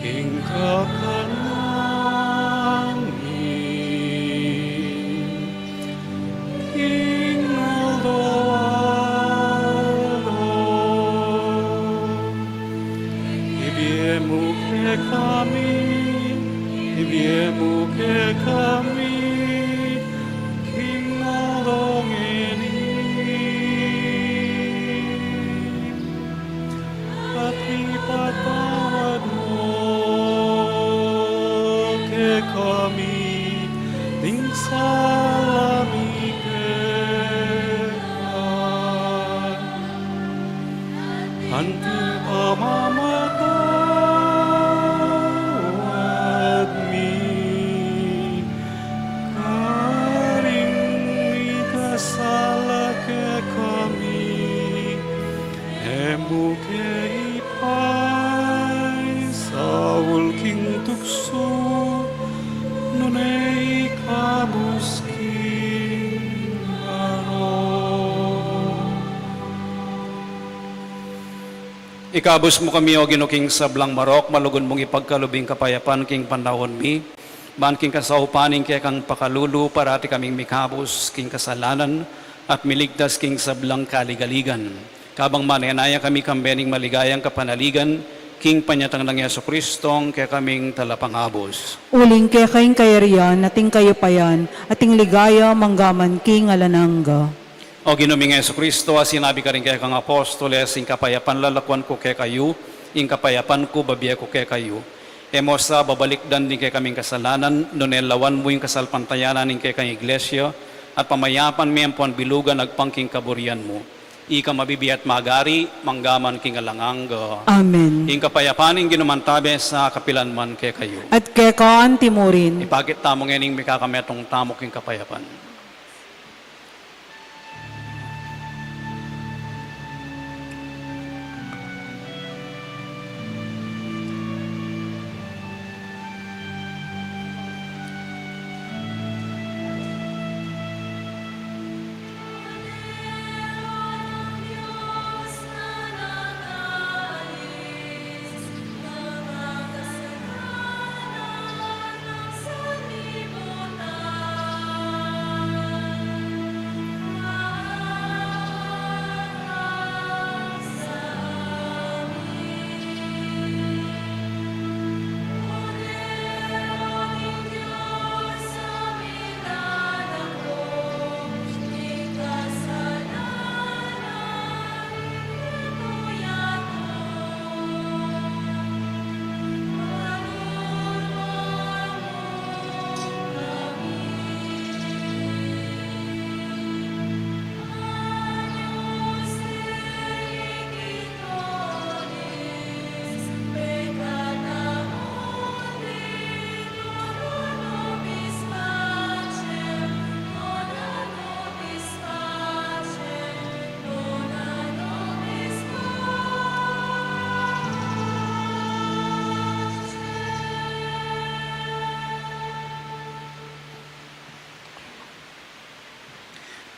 Ing kakanan mi king aldo-aldo ibie mu kekami, ibie mu kekami king aldo ngeni. At ipatawad mu kekami ding sala mi keka, anti pamamatawad mi karing mikasala kekami. E mu ke ipaisaul king tuksu, nune ikabus king marok. Ikabus mu kami, O Ginu, king sablang marok, malugud mung ipagkalub ing kapayapan king panaun mi, ban king kasaupan ning kekang pakalulu, parati kaming mikabus king kasalanan at miligtas king sablang kaligaligan. Kabang manenaya kami kambe ning maligayang kapanaligan, king panyatang nang Jesucristong kekaming Talapangabus. Uling keka ing kayarian, at ing kayupayan, at ing ligaya, manggaman king alang angga. O Ginu ming Jesucristo, a sinabi karing kekang apostoles, ing kapayapan lalakuan ku kekayu, ing kapayapan ku babie ku kekayu. E mu sa babalikdan ding kekaming kasalanan, nune lawan mu ing kasalpantayanan ning kekang Iglesia, at pamayapan me ampon bilugan agpang king kaburian mu. Ika mabibie at magari, mangga man king alang angga. Amen. Ing kapayapan ning Ginu mantabe sa kapilan man kekayu. At keka antimurin. Ipakit tamu ngening mikakametung tamu king kapayapan.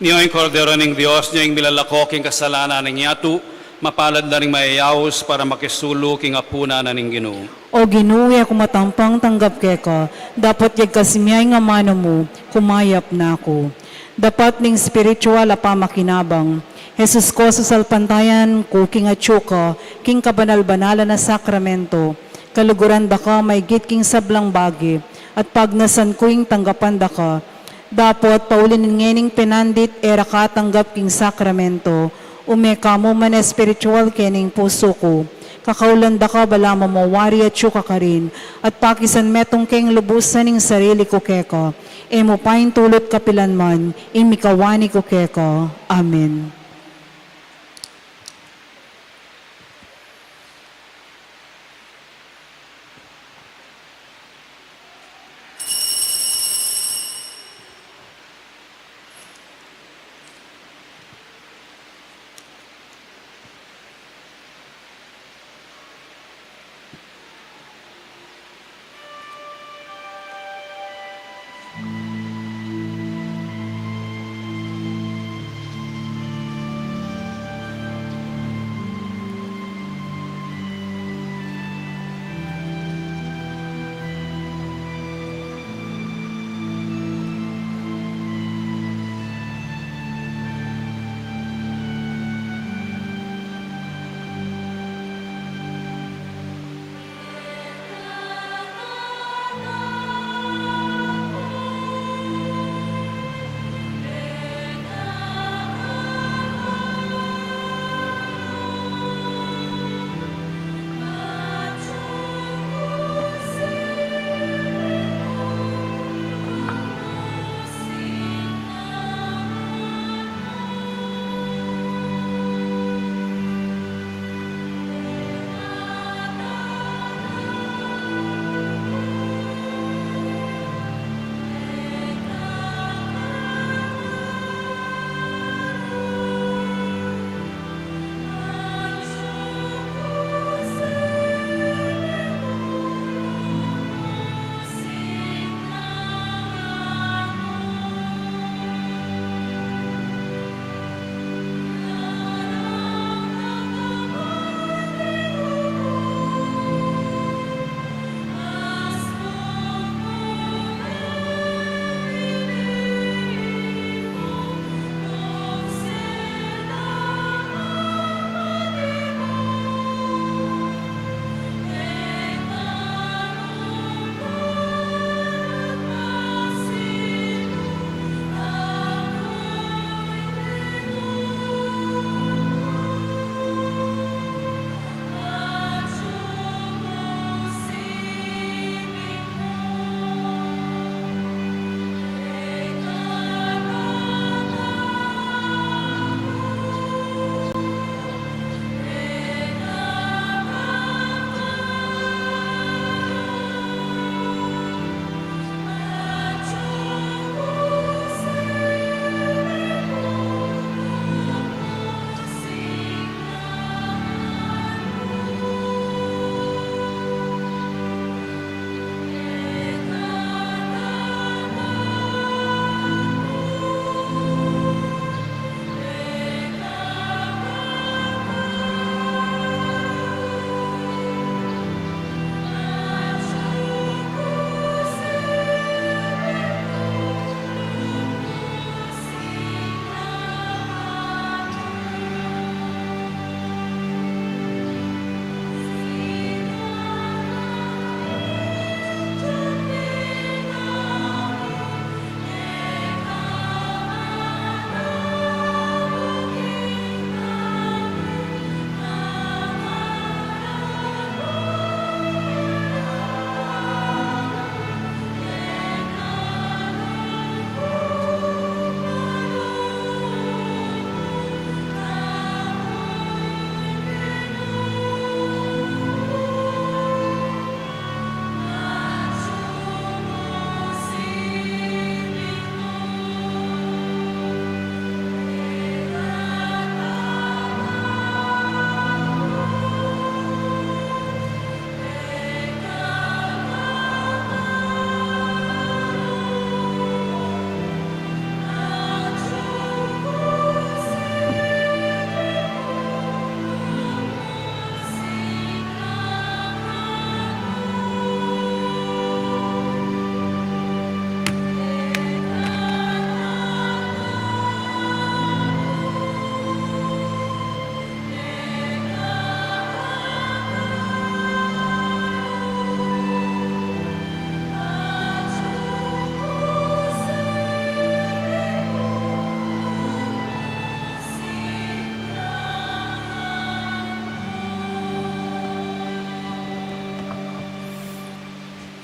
Nio ing Kordero ning Dios, nio ing milalako king kasalanan ning yatu, mapalad la ring mayayaus para makisulu king apunan na ning Ginu. O Ginu, e ku matampang tanggap keka, dapot yagkas mu ing amanu mu, kumayap na ku. Dapat ning spiritual a pamakinabang. Jesus ku, sasalpantayan ku king atyu ka king kabanal-banalan a sakramento, kaluguran da ka maigit king sablang bage, at pagnasan ku ing tanggapan da ka. Dapot pauli ning ngening penandit e ra ka tanggap king sakramento, ume ka mu man espiritual kening pusu ku. Kakaulan da ka balamu mawari atyu ka karin, at pakisan metung keng lubusan ing sarili ku keka. E mu paintulut kapilan man ing mikawani ku keka. Amen.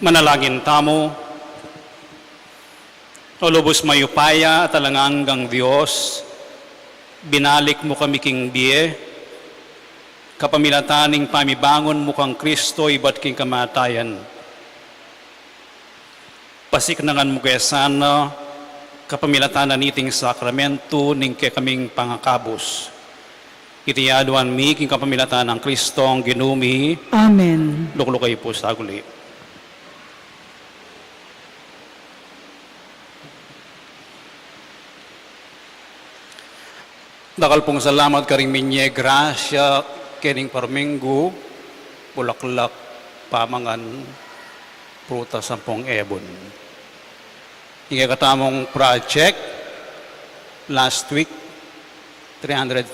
Manalangin tamu. O lubus mayupaya at alang anggang Dios, binalik mu kami king bie, kapamilatan ning pamibangun mu kang Kristo ibat king kamatayan. Pasiknangan mu ke sana, kapamilatan na niting sakramento ning kekaming pangakabus. Iti aduan mi king kapamilatan nang Kristong Ginu mi. Amen. Lukluk kayu pu saguli. Dakal pung salamat karing minye grasya kening parminggu, bulaklak, pamangan, prutas ampong ebun. Ing kekatamung project last week, three hundred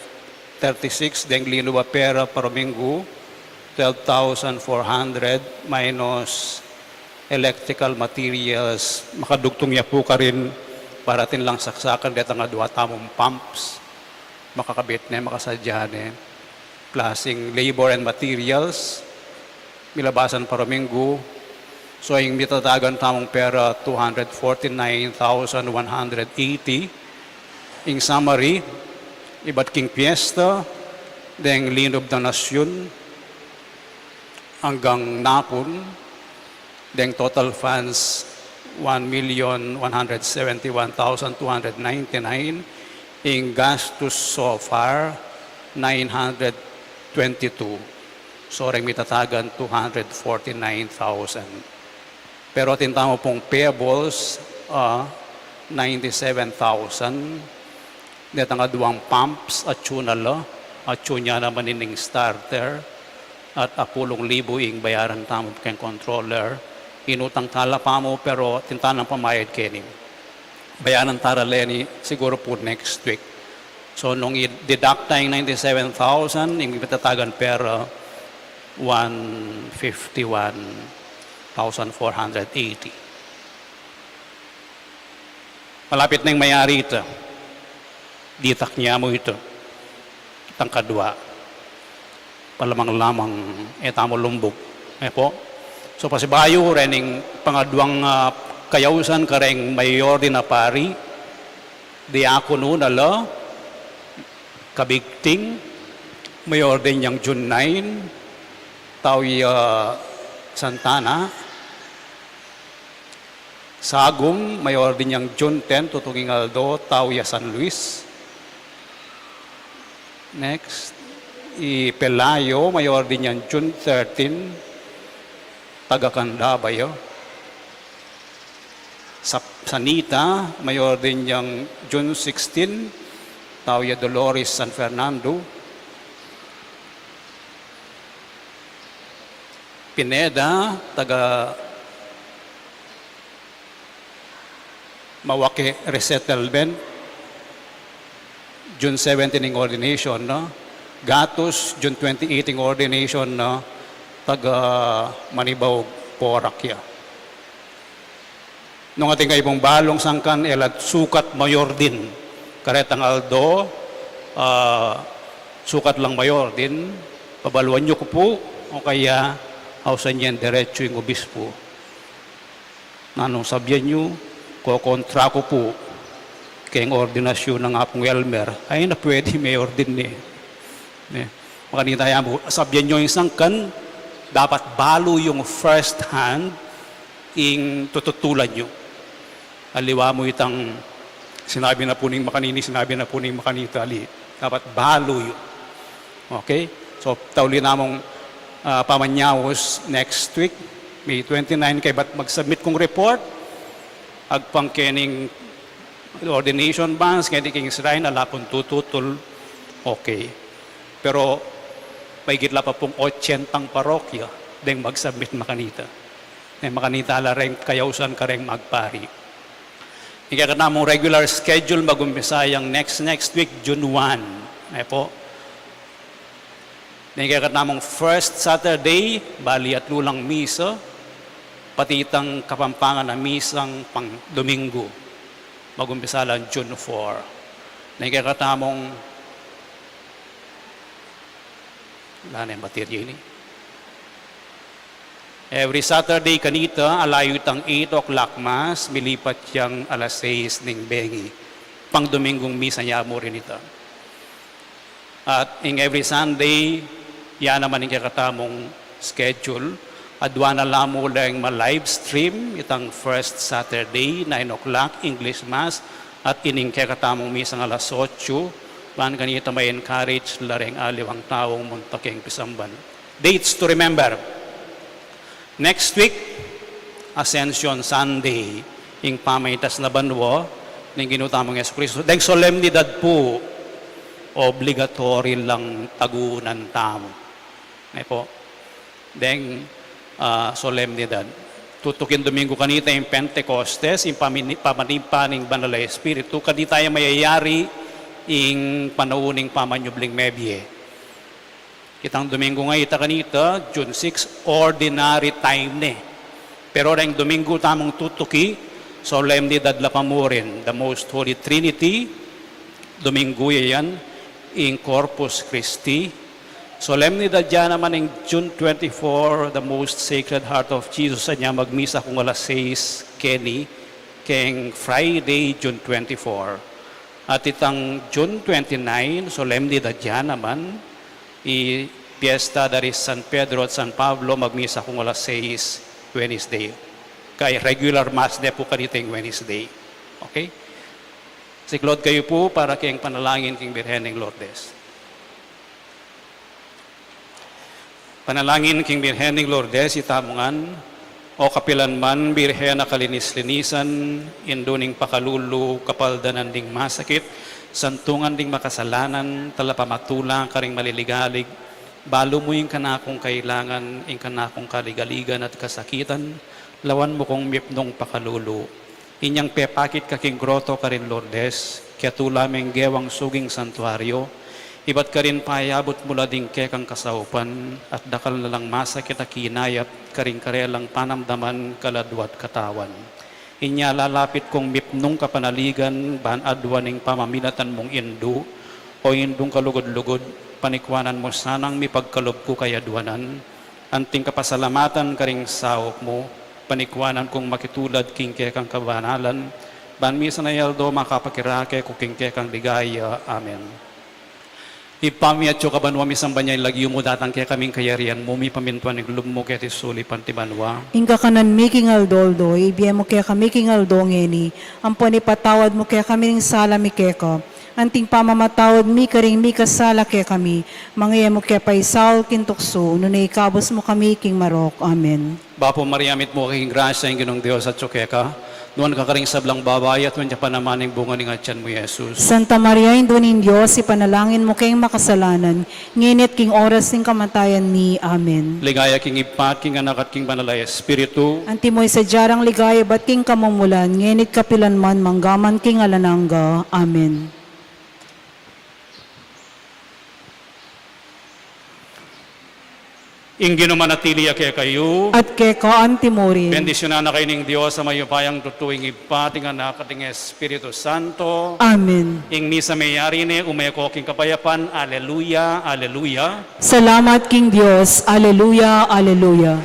thirty-six deng linub a pera parminggu, twelve thousand four hundred minus electrical materials, makadugtung ya pu karin para atin lang saksakan detang adua tamung pumps, makakabit ne, makasadya ne, plus ing labor and materials, milabasan parminggu. So, ing mitatagan tamung pera, two hundred forty-nine thousand one hundred eighty. Ing summary, ibat king piyesta, deng linub da nasyun, anggang napun, deng total funds, one million one hundred seventy-one thousand two hundred ninety-nine, ing gastus so far, nine hundred twenty-two. So, reng mitatagan two hundred forty-nine thousand. Pero atin tamu pung payables, ah, ninety-seven thousand. Detang aduang pumps, atyu na la, atyu na naman ining starter, at apulung libu ing bayaran tamu keng controller. Inutang tala pamu, pero atin tanang pamayad keni. Bayaran tala leni siguru pu next week. So, nung i-deduct na ing ninety-seven thousand, ing mitatagan pera, one fifty-one thousand four hundred eighty. Malapit neng mayari ita. Ditak ne mu ita. Itang kadua. Palamang-lamang e tamu lumbug. E pu. So, pasibayu, rening pangaduang, ah, kayausan kareng mayordinan a pari, diakonu na la, kabigting, mayordinan yang June nine, tau ya Santa Ana, sagum, mayordinan yang June ten, tutung ing aldo, tau ya San Luis. Next, i Pelayo, mayordinan yang June thirteen, taga Candaba ya. Sa-, Sanita, mayordinan yang June sixteen, tau ya Dolores, San Fernando. Pineda, taga Mawaque Resettlement, June seventeen ing ordination, no? Gatus, June twenty-eight ing ordination, no? Taga Manibao, Porac ya. Nung atin kayu pung balung sangkan e la sukat mayordin karetang aldo, ah, sukat lang mayordin, pabaluan yu ku pu, o kaya ausan yen derecho ing obispo. Nanung sabian yu, kokontra ku pu keng ordinasyun nang Apung Elmer. Ay na, pwede mayordin ne. Ne. Makanita ya pu, sabian yu ing sangkan, dapat balu yung first hand ing tututulan yu. Aliwa mu itang sinabi na pu ning makanini, sinabi na pu ning makanita, ali. Dapat balu yu. Okay? So, tauli namung, ah, pamanyaus next week, May twenty-nine, kaybat mag-submit kung report, agpang kening ordination banns, keni king shrine, ala pung tututul, okay. Pero, maigit la pa pung otsentang parokya deng mag-submit makanita. E makanita la reng kayausan kareng magpari. Ing kekatamung regular schedule, mag-umpisa yang next, next week, June one. E pu. Ing kekatamung first Saturday, bali atlu lang misa, pati itang Kapampangan a misang pang Domingo. Mag-umpisa lang June four. Ing kekatamung, ala neng baterya ini. Every Saturday kanita, alayu itang eight o'clock mass, milipat yang alas sais ning bengi. Pang Dominggung misa ya mu rin ita. At ing every Sunday, ya naman ing kekatamung schedule. Adua na la mu lang ma-live stream itang first Saturday, nine o'clock, English Mass, at ining kekatamung misang alas otso, ban kanita ma-encourage la reng aliwang taung munta keng pisamban. Dates to remember. Next week, Ascension Sunday, ing pamaitas na banua ning Ginu tamung Jesucristo. Deng solemnidad pu, obligatory lang tagunan tamu. Ne pu? Deng, ah, solemnidad. Tutuking Dominggu kanita ing Pentecostes, ing pamini-, pamanipa ning Banal a Espiritu, kanita ya mayayari ing panaun ning pamanyubling mebie. Itang Dominggu nga ita kanita, June six, ordinary time ne. Pero reng Dominggu tamung tutuki, solemnidad la pa mu rin, the Most Holy Trinity, Dominggu ya yan, ing Corpus Christi. Solemnidad ya naman ing June twenty-four, the Most Sacred Heart of Jesus, anya magmisa kung alas sais keni, keng Friday, June twenty-four. At itang June twenty-nine, solemnidad ya naman, i piesta da ri San Pedro at San Pablo, magmisa kung alas sais, Wednesday. Kaya regular mass ne pu kanita ing Wednesday. Okay? Siklaud kayu pu para keng panalangin king Birhen ning Lourdes. Panalangin king Birhen ning Lourdes, itamu ngan. O kapilan man, Birhen a kalinis-linisan, indu ning pakalulu, kapaldanan ding masakit, santungan ding makasalanan, talapamatula karing maliligalig, balu mu ing kanakung kailangan, ing kanakung kaligaligan at kasakitan, lawan mu kung mipnung pakalulu. Inyang pepakit ka king groto karin Lourdes, ketula meng gewang suging santuario, ibat karin payabut mu la ding kekang kasaupan, at dakal na lang masakit a kinayap karing karelang panamdaman, kaladua at katawan. Inya lalapit kung mipnung kapanaligan, ban aduan ing pamaminatan mung indu, o indung kalugud-lugud, panikwanan mu sanang mipagkalub ku kayaduanan, anting kapasalamatan karing saup mu, panikwanan kung makitulad king kekang kabanalan, ban misan a aldo makapakirake ku king kekang ligaya. Amen. Ibpa mi, atsu ka banua, misamban ya ing lagyu mu, datang kekami ing kayarian mu, mipamintuan ing lub mu keti sulip anti banua. Ing kakanan mi king aldo-aldo, ibie mu kekami king aldo ngeni, ampon ipatawad mu kekami ring sala mi keka, anting pamamatawad mi karing mikasala kekami, manga e mu ke paisaul king tuksu, nune ikabus mu kami king marok. Amen. Bapu Maria, mitmu ka king grasya, ing Ginung Dios atsu keka, nuan ka karing sablang babai, at nuan ya pa naman ing bunga ning atian mu, Jesus. Santa Maria, Indu ning Dios, ipanalangin mu keng makasalanan, ngeni at king oras ning kamatayan mi. Amen. Ligaya king Ibpa, at king Anak, at king Banal a Espiritu. Antimo ing sadya rang ligaya ibat king kamumulan, ngeni at kapilan man, mangga man king alang angga. Amen. Ing Ginu manatili ya kekayu. At keka antimo rin. Bendisyunan na kayu ning Dios a mayupayang tutu, ing Ibpa, at ing Anak, at ing Espiritu Santo. Amen. Ing misa meyari ne, ume ko king kapayapan. Aleluya, aleluya. Salamat king Dios. Aleluya, aleluya.